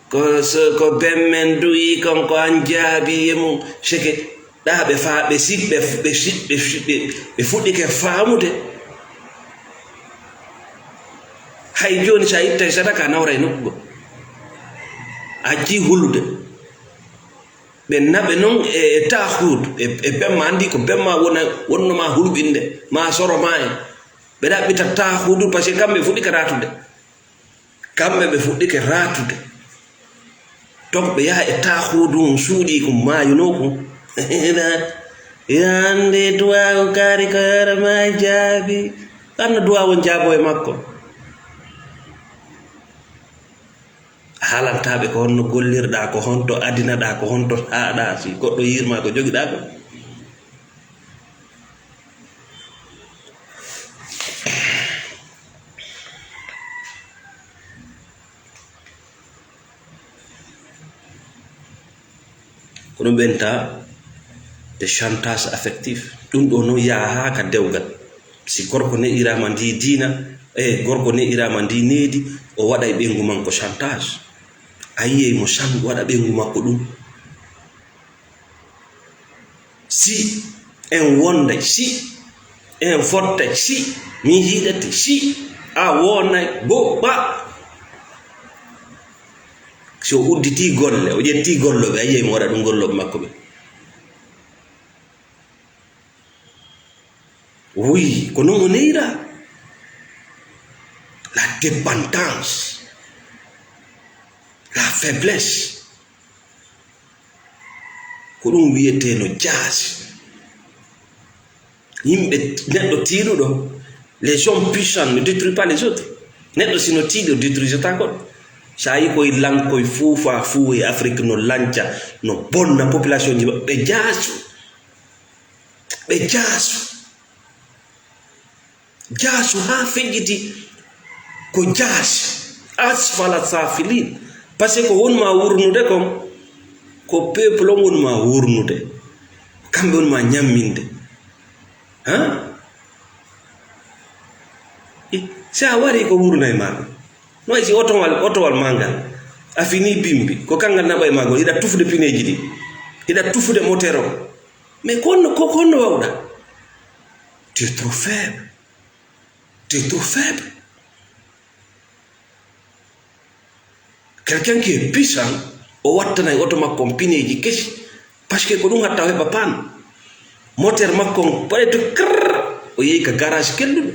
ko so, ko ben men du'ii kon, ko an jaabii e mum, seke ɗa ɓe fa-, ɓe si-, ɓe f-, ɓe si-, ɓe fi-, ɓe, ɓe fuɗɗike faamude. Hay jooni, so a ittay sadaka, a nawray nokku goo. A accii hulude. Ɓe naɓe non e, e taahuudu, e, e bemma, anndi ko bemma wona, wonno ma hulɓinde, ma soro ma en. Ɓe ɗaɓɓita taahuudu, parce que kamɓe fuɗɗike raatude. Kamɓe ɓe fuɗɗike raatude. Donc ɓe yaha e taahuudu, suuɗi ko maayunoo ko. Ina, ina anndi duwaawu kaari ko hoore ma jaabi. Anno duwaawu on jaabo e makko. A haalantaaɓe ko honno gollirɗaa, ko honto adinaɗaa, ko honto haaɗaa, si goɗɗo yiirma ko jogiɗaa ko. Ko ɗum ɓenta de chantage affectif. Ɗum ɗo noon yaha haa ka dewgal. Si gorko ne'iraama ndi diina, e gorko ne'iraama ndi needi, o waɗay ɓeyngu makko chantage. A yiyey mo san waɗa ɓeyngu makko ɗum. Si en wonday, si en fottay, si mi yiɗate, si a wonay bo ɓa. Si o udditi golle, o ƴetti gollooɓe, a yiyay mo waɗa ɗum gollooɓe makko ɓe. Oui, ko non o neyra. La dépendance, la faiblesse. Ko ɗum wiyetee no jaasi. Yimɓe, neɗɗo tiiɗuɗo, les hommes puissants ne détruisent pas les autres. Neɗɗo si no tiiɗi, o détruisata goɗɗo. So a yi koye lankoye fuufa fuu e Afrique no lanca, no bonna population ji maɓɓe, ɓe jaasu. Ɓe jaasu. Jaasu haa feƴƴiti ko jaasi. Asfala safilin. Parce que ko won ma wurnude kon, ko peuple on won ma wurnude. Kamɓe won ma ñamminde. Han? I, si a wari ko wurnay ma. No way si otowal, otowal ma ngal. A fini bimbi. Ko kangal naɓay ma ngol. Hiɗa tufude pineeji ɗi. Hiɗa tufude moteur o. Mais ko honno, ko, ko honno wawɗa? Tu es trop faible. Tu es trop faible. Quelqu'un qui est puissant, o wattanay oto makko on pineeji kesi. Parce que ko ɗum hatta o heɓa paan. Moteur makko on, peut-être, krrr, o yehi ka garage kelluɗo.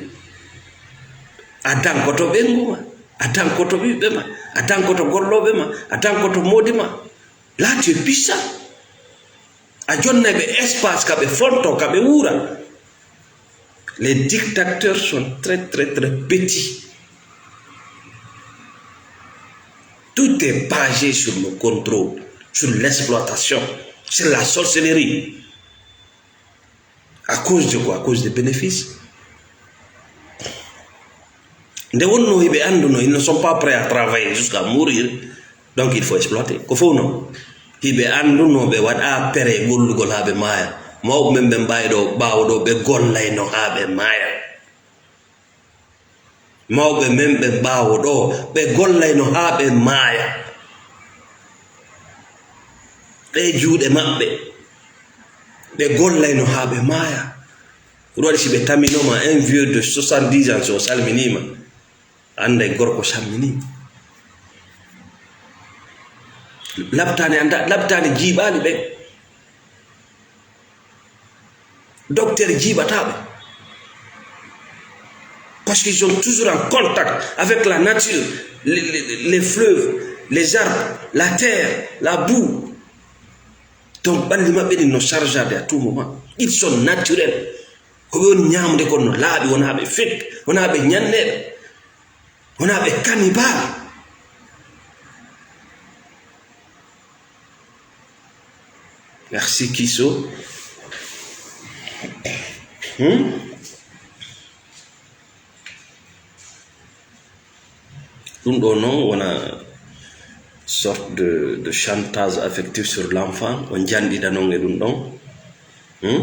A dankoto ɓeyngu ma, a dankoto ɓiɓɓe ma, a dankoto gollooɓe ma, a dankoto moodi ma. Là, tu es puissant. A jonnay ɓe espace ka ɓe fonto, ka ɓe wuura. Les dictateurs sont très, très, très petits. Tout est basé sur le contrôle, sur l'exploitation, sur la sorcellerie. À cause de quoi? À cause des bénéfices. Nde wonno hiɓe annduno, ils ne sont pas prêts à travailler jusqu'à mourir, donc il faut exploiter. Ko fof noon. Hiɓe annduno ɓe waɗa pere gollugol haa ɓe maaya. Mawɓe men ɓen ɓaawi ɗo, ɓaawo ɗo, ɓe gollayno haa ɓe maaya. Mawɓe men ɓen ɓaawo ɗo, ɓe gollayno haa ɓe maaya. Ɗe juuɗe maɓɓe, ɓe gollayno haa ɓe maaya. Ɗum waɗi si ɓe taminooma un vieux de soixante-dix ans, so o salminiima, annday gorko salminii. Labtaani annda, labtaani jiiɓaali ɓe. Docteur jiiɓataa ɓe. Parce qu'ils sont toujours en contact avec la nature, les, les, les fleuves, les arbres, la terre, la boue. Donc, ɓalli maɓɓe ɗin no chargeade à tout moment. Ils sont naturels. Ko ɓe woni ñaamude kon no laaɓi, wonaa ɓe fek, wonaa ɓe ñanneeɓe, wonaa ɓe cannibale. Merci, Kiso. Hmm? Ɗum ɗo noon wona sorte de, de chantage affectif sur l'enfant, o janɗiɗa noon e ɗum ɗon. Hmm?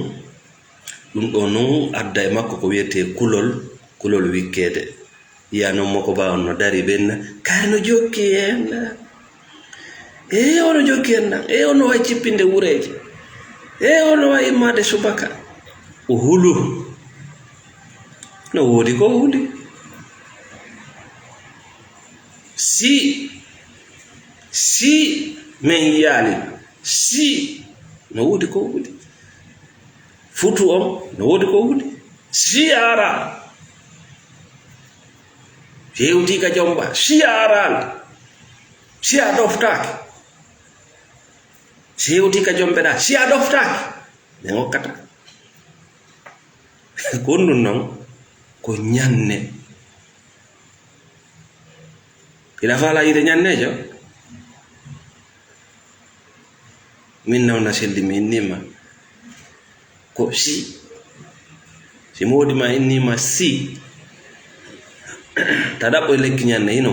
Ɗum ɗo noon adda e makko ko wiyetee kulol, kulol wikkeede. Yiya noon mo ko ba on no dari ɓenna, kare no jokki en. E ono jokki en ɗan, e ono wawi cippinde wureeje, e ono wawi immaade subaka. O hulu. No woodi ko huli. Si, si min yiyaali, si, no woodi ko huli. Futu on, no woodi ko huli. Si a ara, si hewti ka jomba, si a araali, si a ɗoftaaki, si hewti ka jombe ɗa, si a ɗoftaaki, ɓe ngokkata. Ko ɗum noon, ko ñanne. Hiɗa faala yiide ñanneejo? Min nawna selli mi innima. Ko si. Si moodi ma innima si. Ta ɗaɓɓo e lekki ñanne hino.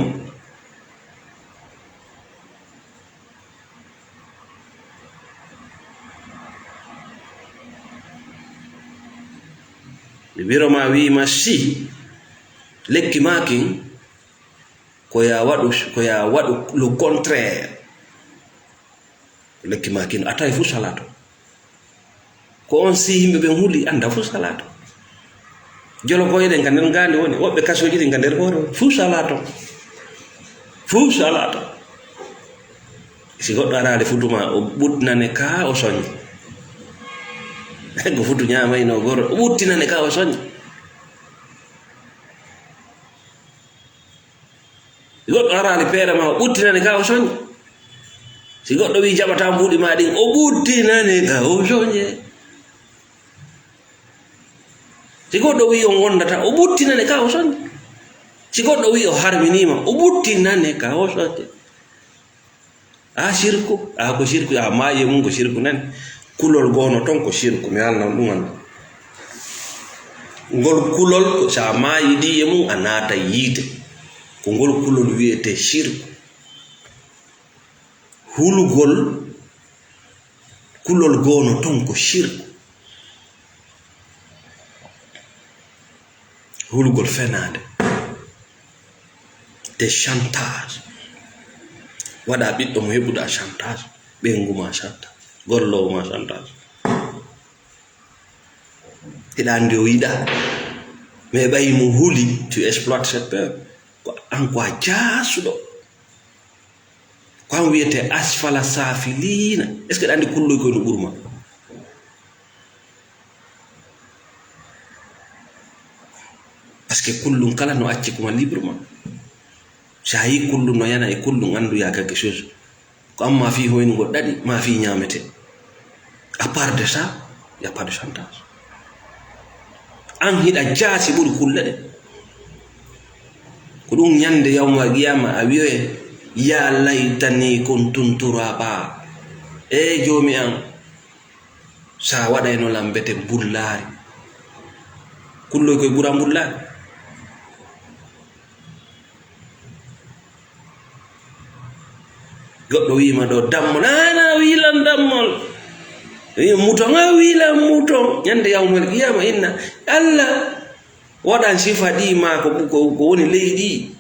Biro ma wiima si lekki ma kin, ko ya waɗu, ko ya waɗu le contraire. Lekki ma kin a tawi fuu salaa ton. Ko on si yimɓe ɓen huli, annda fuu salaa ton. Jolo ko eɗen ka nder ngaandi woni, woɓɓe kasooji ɗin ka nder hoore woni. Fuu salaa ton. Fuu salaa ton. Si goɗɗo araali futu ma, o ɓuttinane ka o soñi. Ko futu ñaamayno goro, o ɓuttinane ka o soñi. Si goɗɗo araali peere ma, o ɓuttinane ka o soñi. Si goɗɗo wi'i jaɓata mbuuɗi ma ɗin, o ɓuttinane ka o soñe. Si goɗɗo wi'i on wondata, o ɓuttinane ka o soñe. Si goɗɗo wi'i o harminiima, o ɓuttinane ka o soñe. A sirku, a ko sirku, a maayi e mum ko sirku nani. Kulol goono ton ko sirku, mi haalna on ɗum annda. Ngol kulol, ko so a maayi ɗi e mum, a naata yiite. Ko ngol kulol wiyetee sirku. Hulugol kulol goono ton ko sirku. Hulugol fenaande. Des chantages. Waɗa ɓiɗɗo mo heɓuɗa chantage, ɓeyngu ma chantage, golloowo ma chantage. Hiɗa anndi o yiɗa, mais ɓayi mo huli, tu exploites cette peur. Ko an ko a jaasuɗo. Ko an wiyetee asfala safilina. Est-ce que ɗa anndi kulloy koy no ɓurma? Parce que kullum kala no acci kuma librement. Si a yi kullum no yana e kullum, anndu ya quelque chose. Ko an ma fii hoynugol ɗaɗi, ma fii ñaamete. À part de ça, y a pas de chantage. An hiɗa jaasi ɓuri kulle ɗe. Ko ɗum ñande yawmal qiyama a wi'oye, "Ya laytani kuntu turaba." E Joomi an, sa waɗayno lan mbete mbullaari. Kulloy koy ɓura mbullaari. Goɗɗo wi'ima ɗo dammol, "Ana wilan dammol." Wi'i muton, "A wilan muton." Ñande yawmal qiyama inna, "Allah, waɗan sifa ɗi ma ko, ko, ko woni leydi."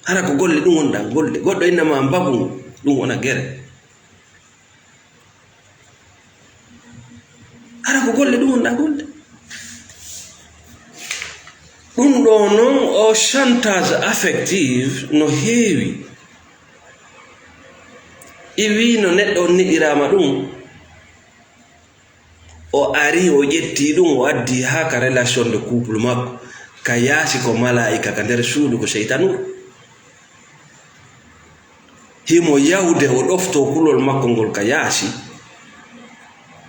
Hara ko golle ɗum wonɗa golle. Goɗɗo innama mbagu, ɗum wona gere. Hara ko golle ɗum wonɗa golle. Ɗum ɗo noon, o chantage affectif no heewi. Iwi no neɗɗo on neɗɗiraama ɗum. O ari, o ƴetti ɗum, o addi haa ka relation de couple makko. Ka yaasi ko malaa'ika, ka nder suudu ko seytanu. Himo yawde o ɗoftoo kulol makko ngol ka yaasi.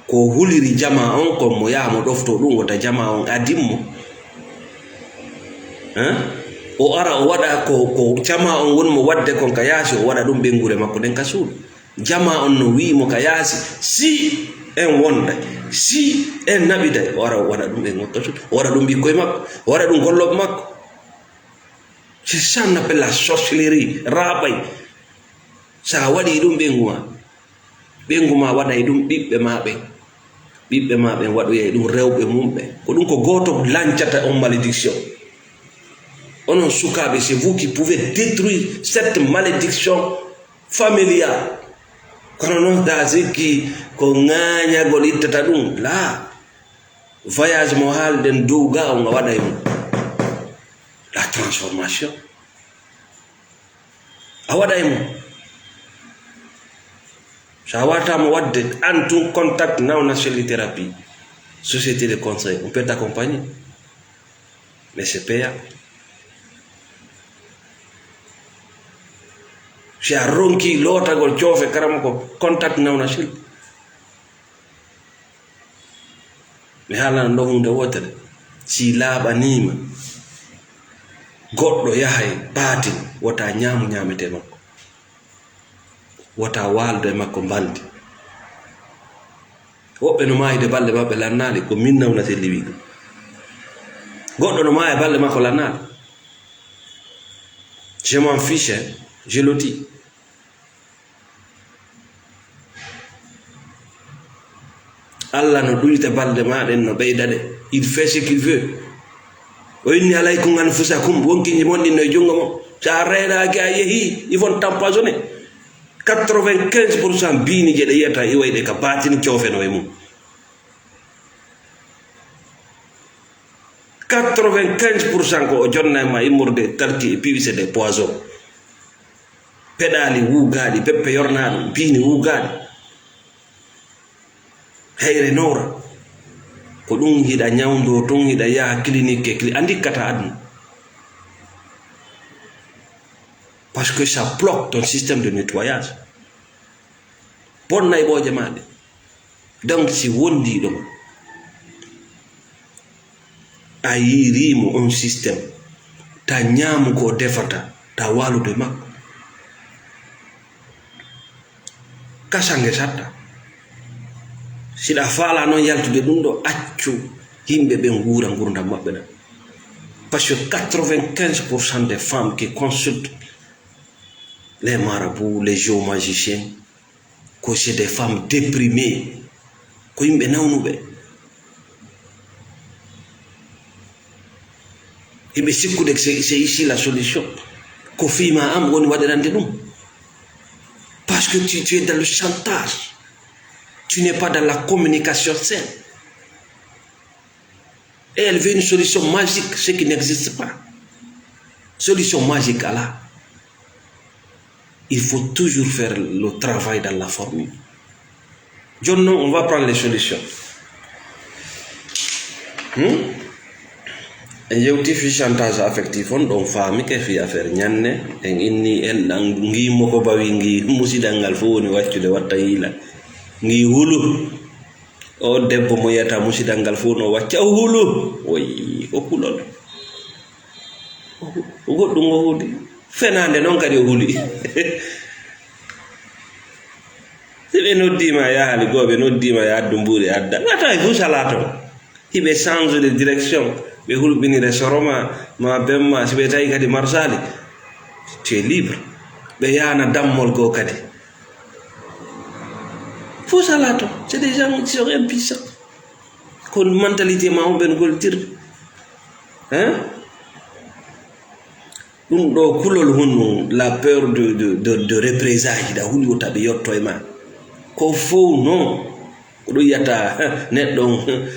Ko huliri jamaa on kon mo yaha mo ɗoftoo ɗum, wota jamaa on adin mo. Hein? O ara o waɗa ko, ko jamaa on woni mo waɗde kon ka yaasi, o waɗa ɗum ɓeynguure makko nden ka suudu. Jamaa on no wi'i mo ka yaasi, si en wonday, si en naɓiday, o ara o waɗa ɗum ɓeynguure makko ka suudu, o waɗa ɗum ɓikkoy makko, o waɗa ɗum gollooɓe makko. C'est ça on appelle la sorcellerie, raaɓay. Sa waɗi ɗum ɓeyngu ma, ɓeyngu ma waɗay ɗum ɓiɓɓe ma ɓen. Ɓiɓɓe ma ɓen waɗoyay ɗum rewɓe mum ɓen. Ko ɗum ko gooto lancata on malédiction. Onon sukaaɓe, c'est vous qui pouvez détruire cette malédiction familiale. Kono noon, da sikki ko ŋaañagol ittata ɗum, laa. Voyage mo haalden dow ga on, a waɗay mum. La transformation. A waɗay mum. So a waɗata mo waɗde, an tun contact Now Naturally Therapy, société de conseil, on peut t'accompagner. Mais c'est payant. Si a ronki lootagol coofe karamoko, contact Now Naturally. Mi haalana ɗo huunde wootere. Si laaɓaniima, goɗɗo yahay baatin, wota ñaamu ñaametee makko. Wota waaldo e makko mbaldi. Woɓɓe no maayde balɗe maɓɓe lannaali, ko min Now Naturally wi ɗum. Goɗɗo no maaya balɗe makko lannaali. Je m'en fiche, hein. Je le dis. Allah no ɗuyta balɗe ma ɗen, no ɓeyda ɗe. Il fait ce qu'il veut. O inni: "Alaykum anfusakum", wonkinji mon ɗin no e junngo mon. Si a reenaaki, a yehii, ils vont t'empoisonner. Quatre-vingt-quinze pour cent biini je ɗe yiyata iway ɗe ka baatini coofeno e mum. Quatre-vingt-quinze pour cent ko o jonna e ma immorde talki e piwi, c'est des poisons. Peɗaali wuugaaɗi, beppe yornaaɗo, biini wuugaaɗi. Heyre nowra. Ko ɗum hiɗa ñawndoo tun, hiɗa yaha clinique e cli-, a ndikkata aduna. Parce que ça bloque ton système de nettoyage. Bonna e ɓooƴe maa ɗe. Donc, si wondii ɗon, a yiiriimo on système, ta ñaamu ko o defata, ta waalude makko. Kasange satta. Siɗa faala noon yaltude ɗum ɗo, accu yimɓe ɓen nguura ngurdam maɓɓe ɗam. Parce que quatre-vingt-quinze pour cent des femmes qui consultent les marabouts, les géomagiciens, ko c'est des femmes déprimées, ko yimɓe nawnuɓe. Hiɓe sikkude c'est, c'est ici la solution. Ko fii ma am woni waɗirande ɗum. Parce que tu, tu es dans le chantage. Tu n'es pas dans la communication saine. Et elle veut une solution magique, ce qui n'existe pas. Solution magique, alaa. Il faut toujours faire le travail dans la formule. Jooni non, on va prendre les solutions. Hmm? En yewti fii chantage affectif on, ɗon faamike fii affaire ñanne. En inni en ɗan ngii moko bawi ngii musidal ngal fof woni waccude watta yiila. Ngii hulu. O debbo mo yiyata musidal ngal fof no wacca, o hulu. Oyi, o kulol. O hu-, o goɗɗum o huli. Fenaande noon kadi o huli. Si ɓe noddiima yaha Aligo, ɓe noddiima ya addu mbuuɗi adda. Ɓe tawi fof salaa toon. Hiɓe change de direction. Ɓe hulɓinire soro ma, ma bem ma, si ɓe tawi kadi marsaali. Tu es libre. Ɓe yahana dammol goo kadi. Fof salaa toon. C'est des gens qui sont impuissants. Ko mentalité ma on ɓen gollitirde. Hein? Ɗum ɗo kulol honɗum, la peur de, de, de, de représailles, hiɗa huli wota ɓe yotto e ma. Ko fow non. Ko ɗum yiyata neɗɗo on,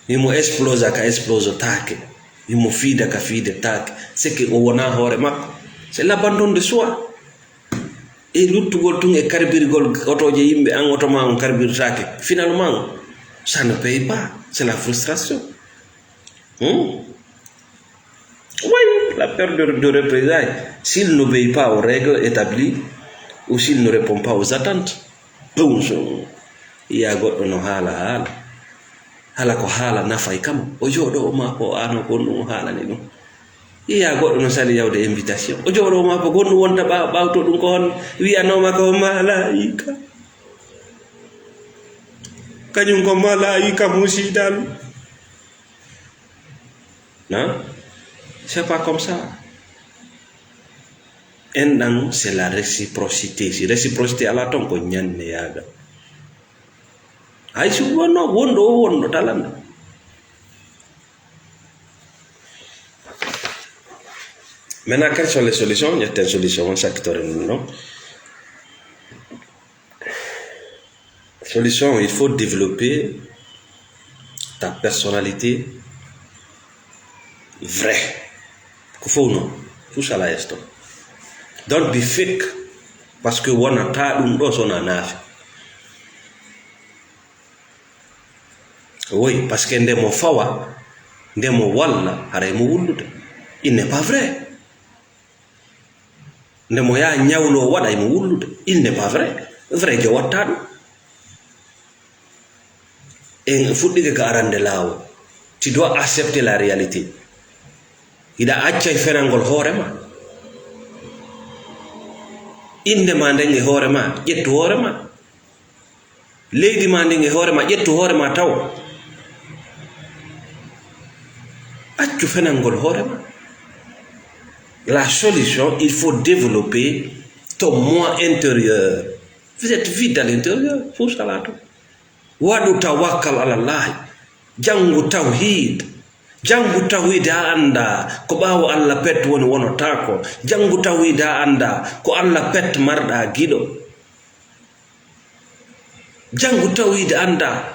himo explosa ka explosotaake. Himo fiida ka fiidetaake. C'est que o wona hoore makko. C'est l'abandon de soi. E luttugol tun e karbirgol otooje yimɓe, an oto ma on karbirtaake. Finalement, ça ne paye pas. C'est la frustration. Hmm? Oui, la peur de, de représailles. S'il n'obéit pas aux règles établies, ou s'il ne répond pas aux attentes, ɗum so yiya goɗɗo no haala haala. Hala ko haala nafay kam. O jooɗo o ma ko ano ko ɗum o haalani ɗum. Yiya goɗɗo no sali yawde invitation. O jooɗo o ma ko gonɗum wonta ɓa-, ɓawto ɗum ko hon wiyanooma ko malaika. Kañum ko malaika musidal. Non? C'est pas comme ça. Enɗan, c'est la réciprocité. Si réciprocité alaa toon, ko ñanneyaagal. Hay si wonno, wonɗo o wonno talanda. Maintenant, quelles sont les solutions? Il y a des solutions, on s'acte. Solution, il faut développer ta personnalité vraie. Ko fow non, tout ça là est stop. Don't be fake, parce que wona ta ɗum ɗo sona naafi. Oui, parce que nde mo fawa, nde mo walla, haray mo wullude. Il n'est pas vrai. Nde mo yaha ñawlo o waɗa, imo wullude. Il n'est pas vrai. Vrai, jo watta ɗum. En fuɗɗike ka arande laawol. Tu dois accepter la réalité. Hiɗa accay fenangol hoore ma. Innde ma nden e hoore ma, ƴettu hoore ma. Leydi ma ndin e hoore ma, ƴettu hoore ma taw. Accu fenangol hoore ma. La solution, il faut développer ton moi intérieur. Vous êtes vide à l'intérieur, pour cela tout. Waɗu tawakkal ala Llaahi. Janngu tawhiid. Janngu tawhiid haa annda ko ɓaawo Allah pet woni wonotaako. Janngu tawhiid haa annda ko Allah pet marɗa giɗo. Janngu tawhiid annda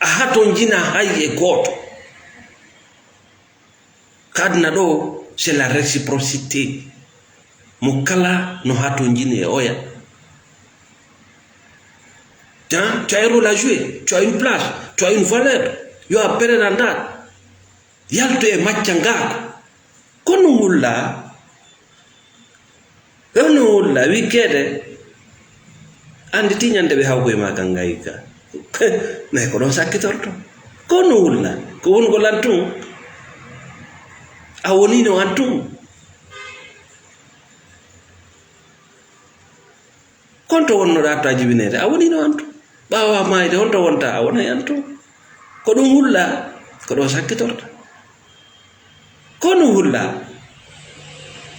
a hatonjina hay e gooto. Ka aduna ɗo, c'est la réciprocité. Mo kala no hatonjini e oya. Hein? Tu as un rôle à jouer, tu as une place, tu as une valeur. You are better than that. Yaltu e macca ngaako. Kono wulla, kono wulla, wikkede, anndi ti ñande ɓe hawko e ma kan ngayi ka. Nayi ko ɗon sakkitorto. Kono wulla, ko wongol an tun. A wonino an tun. Kon to wonnoɗaa to a jibinede, a wonino an tun. Ɓaawo a maayde, honto wonta a wonay an tun. Ko ɗum wulla, ko ɗo sakkitorta. Kono wulla,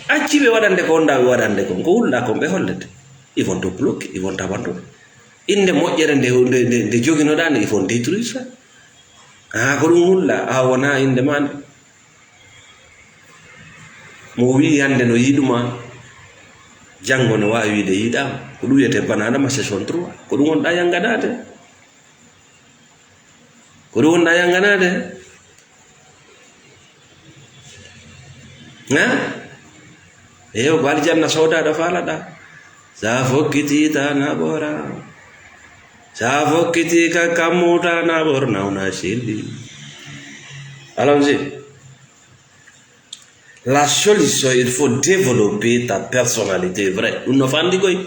acci ɓe waɗande ko wonda ɓe waɗande kon, ko wulla kon ɓe hollete. Ils vont te bloquer, ils vont t'abandonner. Innde moƴƴere nde, nde, nde, nde joginoɗaa nde, ils vont détruire ça. Ah, ko ɗum wulla, a wona innde ma nde. Mo wi'i hannde no yiɗuma, janngo no waawi wi'de yiɗaama. Ko ɗum wiyetee banana ma saison trois. Ko ɗum wonɗaa yannganaade. Ko ɗum wonɗaa yannganaade. Ha? Eyo, ko aljanna soodaɗo faalaɗa. Sa fokkiti ta naɓora. Sa fokkiti ka kammuta naɓor nawna silli. Allons-y. La solution, il faut développer ta personnalité vraie. Ɗum no fandi koy.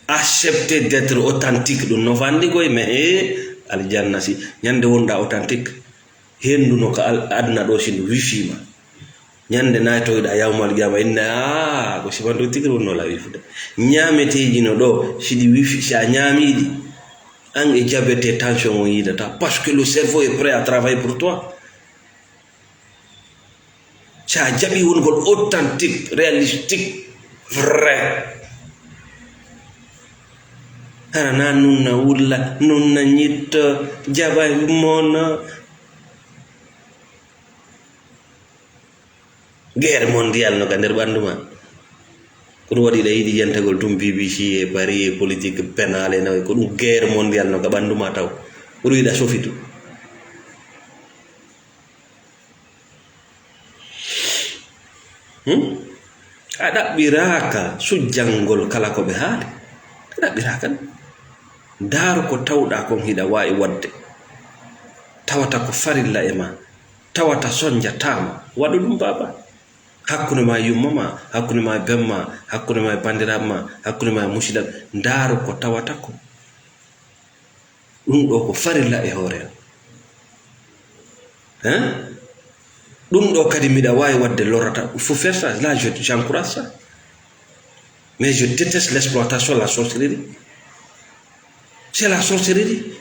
Accepter d'être authentique, ɗum no fandi koy, mais, eh, aljanna si, ñande wonɗa authentique, hendu no ka al-, aduna ɗo si ndu wifi ma. Ñande naytoyɗa yawmal qiyama, inna, ah, ko sifandu tigi wonno la wifude. Ñameteji no ɗo, si ɗi wifi, si a ñamiɗi, an e diabète, tension on yidata, parce que le cerveau est prêt à travailler pour toi. Sa jaɓi wongol authentique, réalistique, vrai. Hana na nunna wulla, nunna ñitto, jaɓa mono. Guerre mondiale no ka nder ɓandu ma. Ko ɗum waɗi ɗa yiɗi yentagol tun B B C e Paris e politique pénale e nawe. Ko ɗum guerre mondiale no ka ɓandu ma taw. Ko ɗum yiɗa sofitu. Hmm? A ɗaɓɓiraaka sujjangol kala ko ɓe haali. A ɗaɓɓiraaka ɗum. Ndaaru ko tawɗaa kon hiɗa waawi waɗde. Tawata ko farilla e ma. Tawata sonjataama. Waɗu ɗum, baaba. Hakkunde ma e yumma ma, hakkunde ma e ben ma, hakkunde ma e banndiraaɓe ma, hakkunde ma e musidɗo. Ndaaru ko tawata kon. Ɗum ɗo ko farilla e hoore am. Hein? Ɗum ɗo kadi mbiɗa waawi waɗde lorrata. Il faut faire ça. Là, je, j'encourage ça. Mais je déteste l'exploitation, la sorcellerie. C'est la sorcellerie.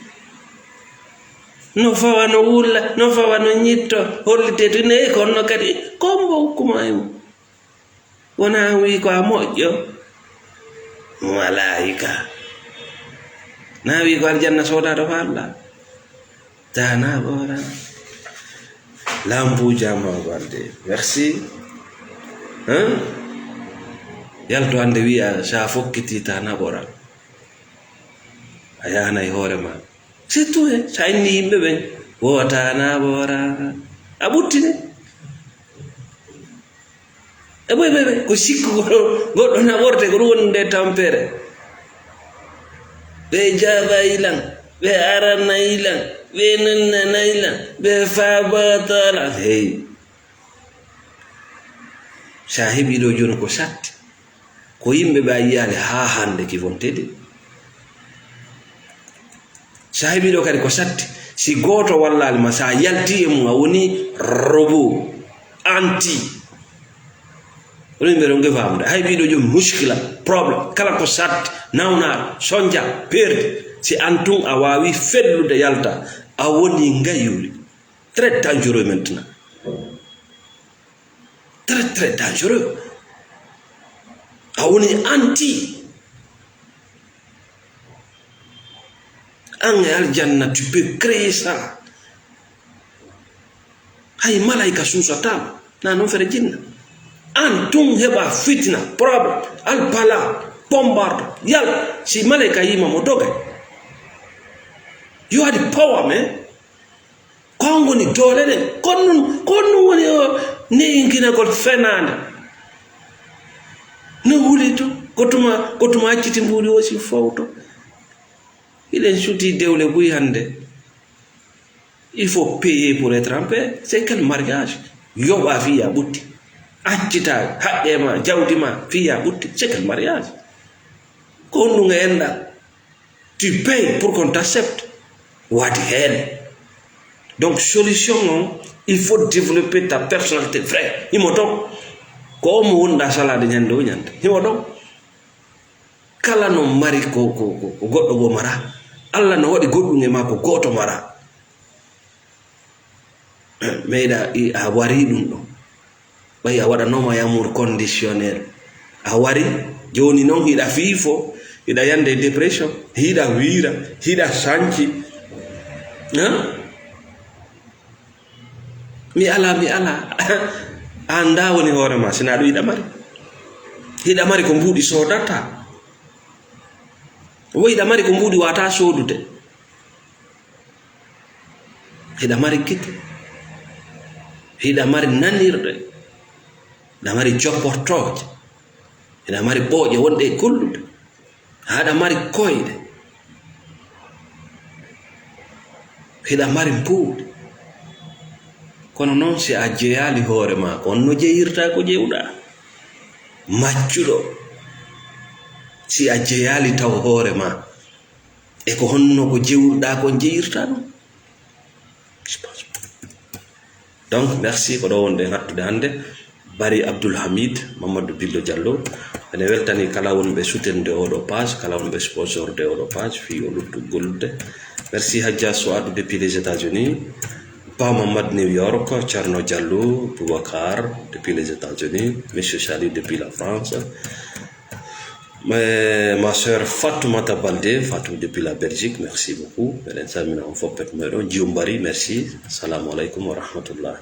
No fawa, no wulla, no fawa, no ñitto, hollite tun, eh, kono kadi, ko mbo hukkuma e mum. Wona wi ko a moƴƴo. Malaayika. Na wi ko aljanna soodaɗo fa Allah. Tana ɓora. Lampu jama balde. Merci. Hein? Yalto hande wi'a sa fokkiti tana ɓora. A yahanay hoore ma. C'est tout, eh. Sa inni yimɓe ɓen. Wo tana ɓora. A ɓuttini. E ɓoy ɓe, ɓe, ko sikku goɗɗo, goɗɗo naɓorte, ko ɗum woni nde tampere. Ɓe jaabayi lan, ɓe aranayi lan, ɓe nannanayi lan, ɓe faabatala. Hey. Sa heɓi ɗo jooni ko satti. Ko yimɓe ɓe a yiyaali haa hannde ki wonte de. Sa heɓi ɗo kadi ko satti. Si gooto wallaali ma, sa yalti e mum, a woni robot, anti. Woni mbeɗo nge faamude. Hay mbiɗo joom muskila, problème. Kala ko satti, nawnaare, sonja, perdi. Si an tun a waawi fellude yalta, a woni ngayuli. Très dangereux maintenant. Très, très dangereux. A woni anti. An e aljanna, tu peux créer ça. Hay malaika suusata. Na non fere jinna. An tun heɓa fitina, problème, alpala, bombarde, yal. Si malaika yima mo doga. You are the power, man. Ko an woni doole ɗen. Kon nun, kon nun woni o neyinkinagol fenaande. No wuli to, ko tuma, ko tuma acciti mbuuɗi o si fowto. Hiɗen suti dewle buy hannde. Il faut payer pour être en paix. C'est quel mariage? Yoɓa fii ya ɓutti. Accita haqqe ma, jawdi ma, fii ya ɓutti. C'est quel mariage? Ko honɗun e enɗa? Tu payes pour qu'on t'accepte. What the hell? Donc, solution on, il faut développer ta personnalité vraie. Himo ton. Ko on mo wonɗa salaade ñande o ñande. Himo ton. Kala no mari ko, ko, ko, ko goɗɗo goo mara. Allah no waɗi goɗɗum e ma ko gooto mara. Meɗa i a wari ɗum ɗo. Ɓay a waɗanoma yamour conditionnel. A wari, jooni non hiɗa fiifo, hiɗa yande dépression, hiɗa wiira, hiɗa sanci. Hein? Mi ala, mi ala. An da woni hoore ma, sina ɗum hiɗa mari. Hiɗa mari ko mbuuɗi sodata. Wo hiɗa mari ko mbuuɗi wata sodude. Hiɗa mari gite. Hiɗa mari nanirɗe. Hiɗa mari jopportooje. Hiɗa mari ɓooƴe wonɗe e gollude. Haɗa mari koyɗe. Hiɗa mari mbuuɗi. Kono non, si a jeyaali hoore ma, ko honno jeyirta ko jewɗa? Maccuɗo, si a jeyaali taw hoore ma, e ko honno ko jewɗa ko jeyirta ɗum? Je pense pas. Donc, merci ko ɗo wonɗen hattude hannde. Bari Abdoul Hamid, Mamadou Billo Diallo. Ene weltani kala wonɓe soutenir de oɗo page, kala wonɓe sponsor de oɗo page, fii o luttu gollude. Merci Hadja Souadou depuis les États-Unis. Pa Mamad New York, Thierno Diallo, Boubacar depuis les États-Unis, Monsieur Charlie depuis la France. Mais ma sœur Fatoumata Baldé, Fatou depuis la Belgique, merci beaucoup. Meɗen salmina on fof pet meɗon. Jiw Mbari, merci. Assalamu alaikum wa rahmatullah.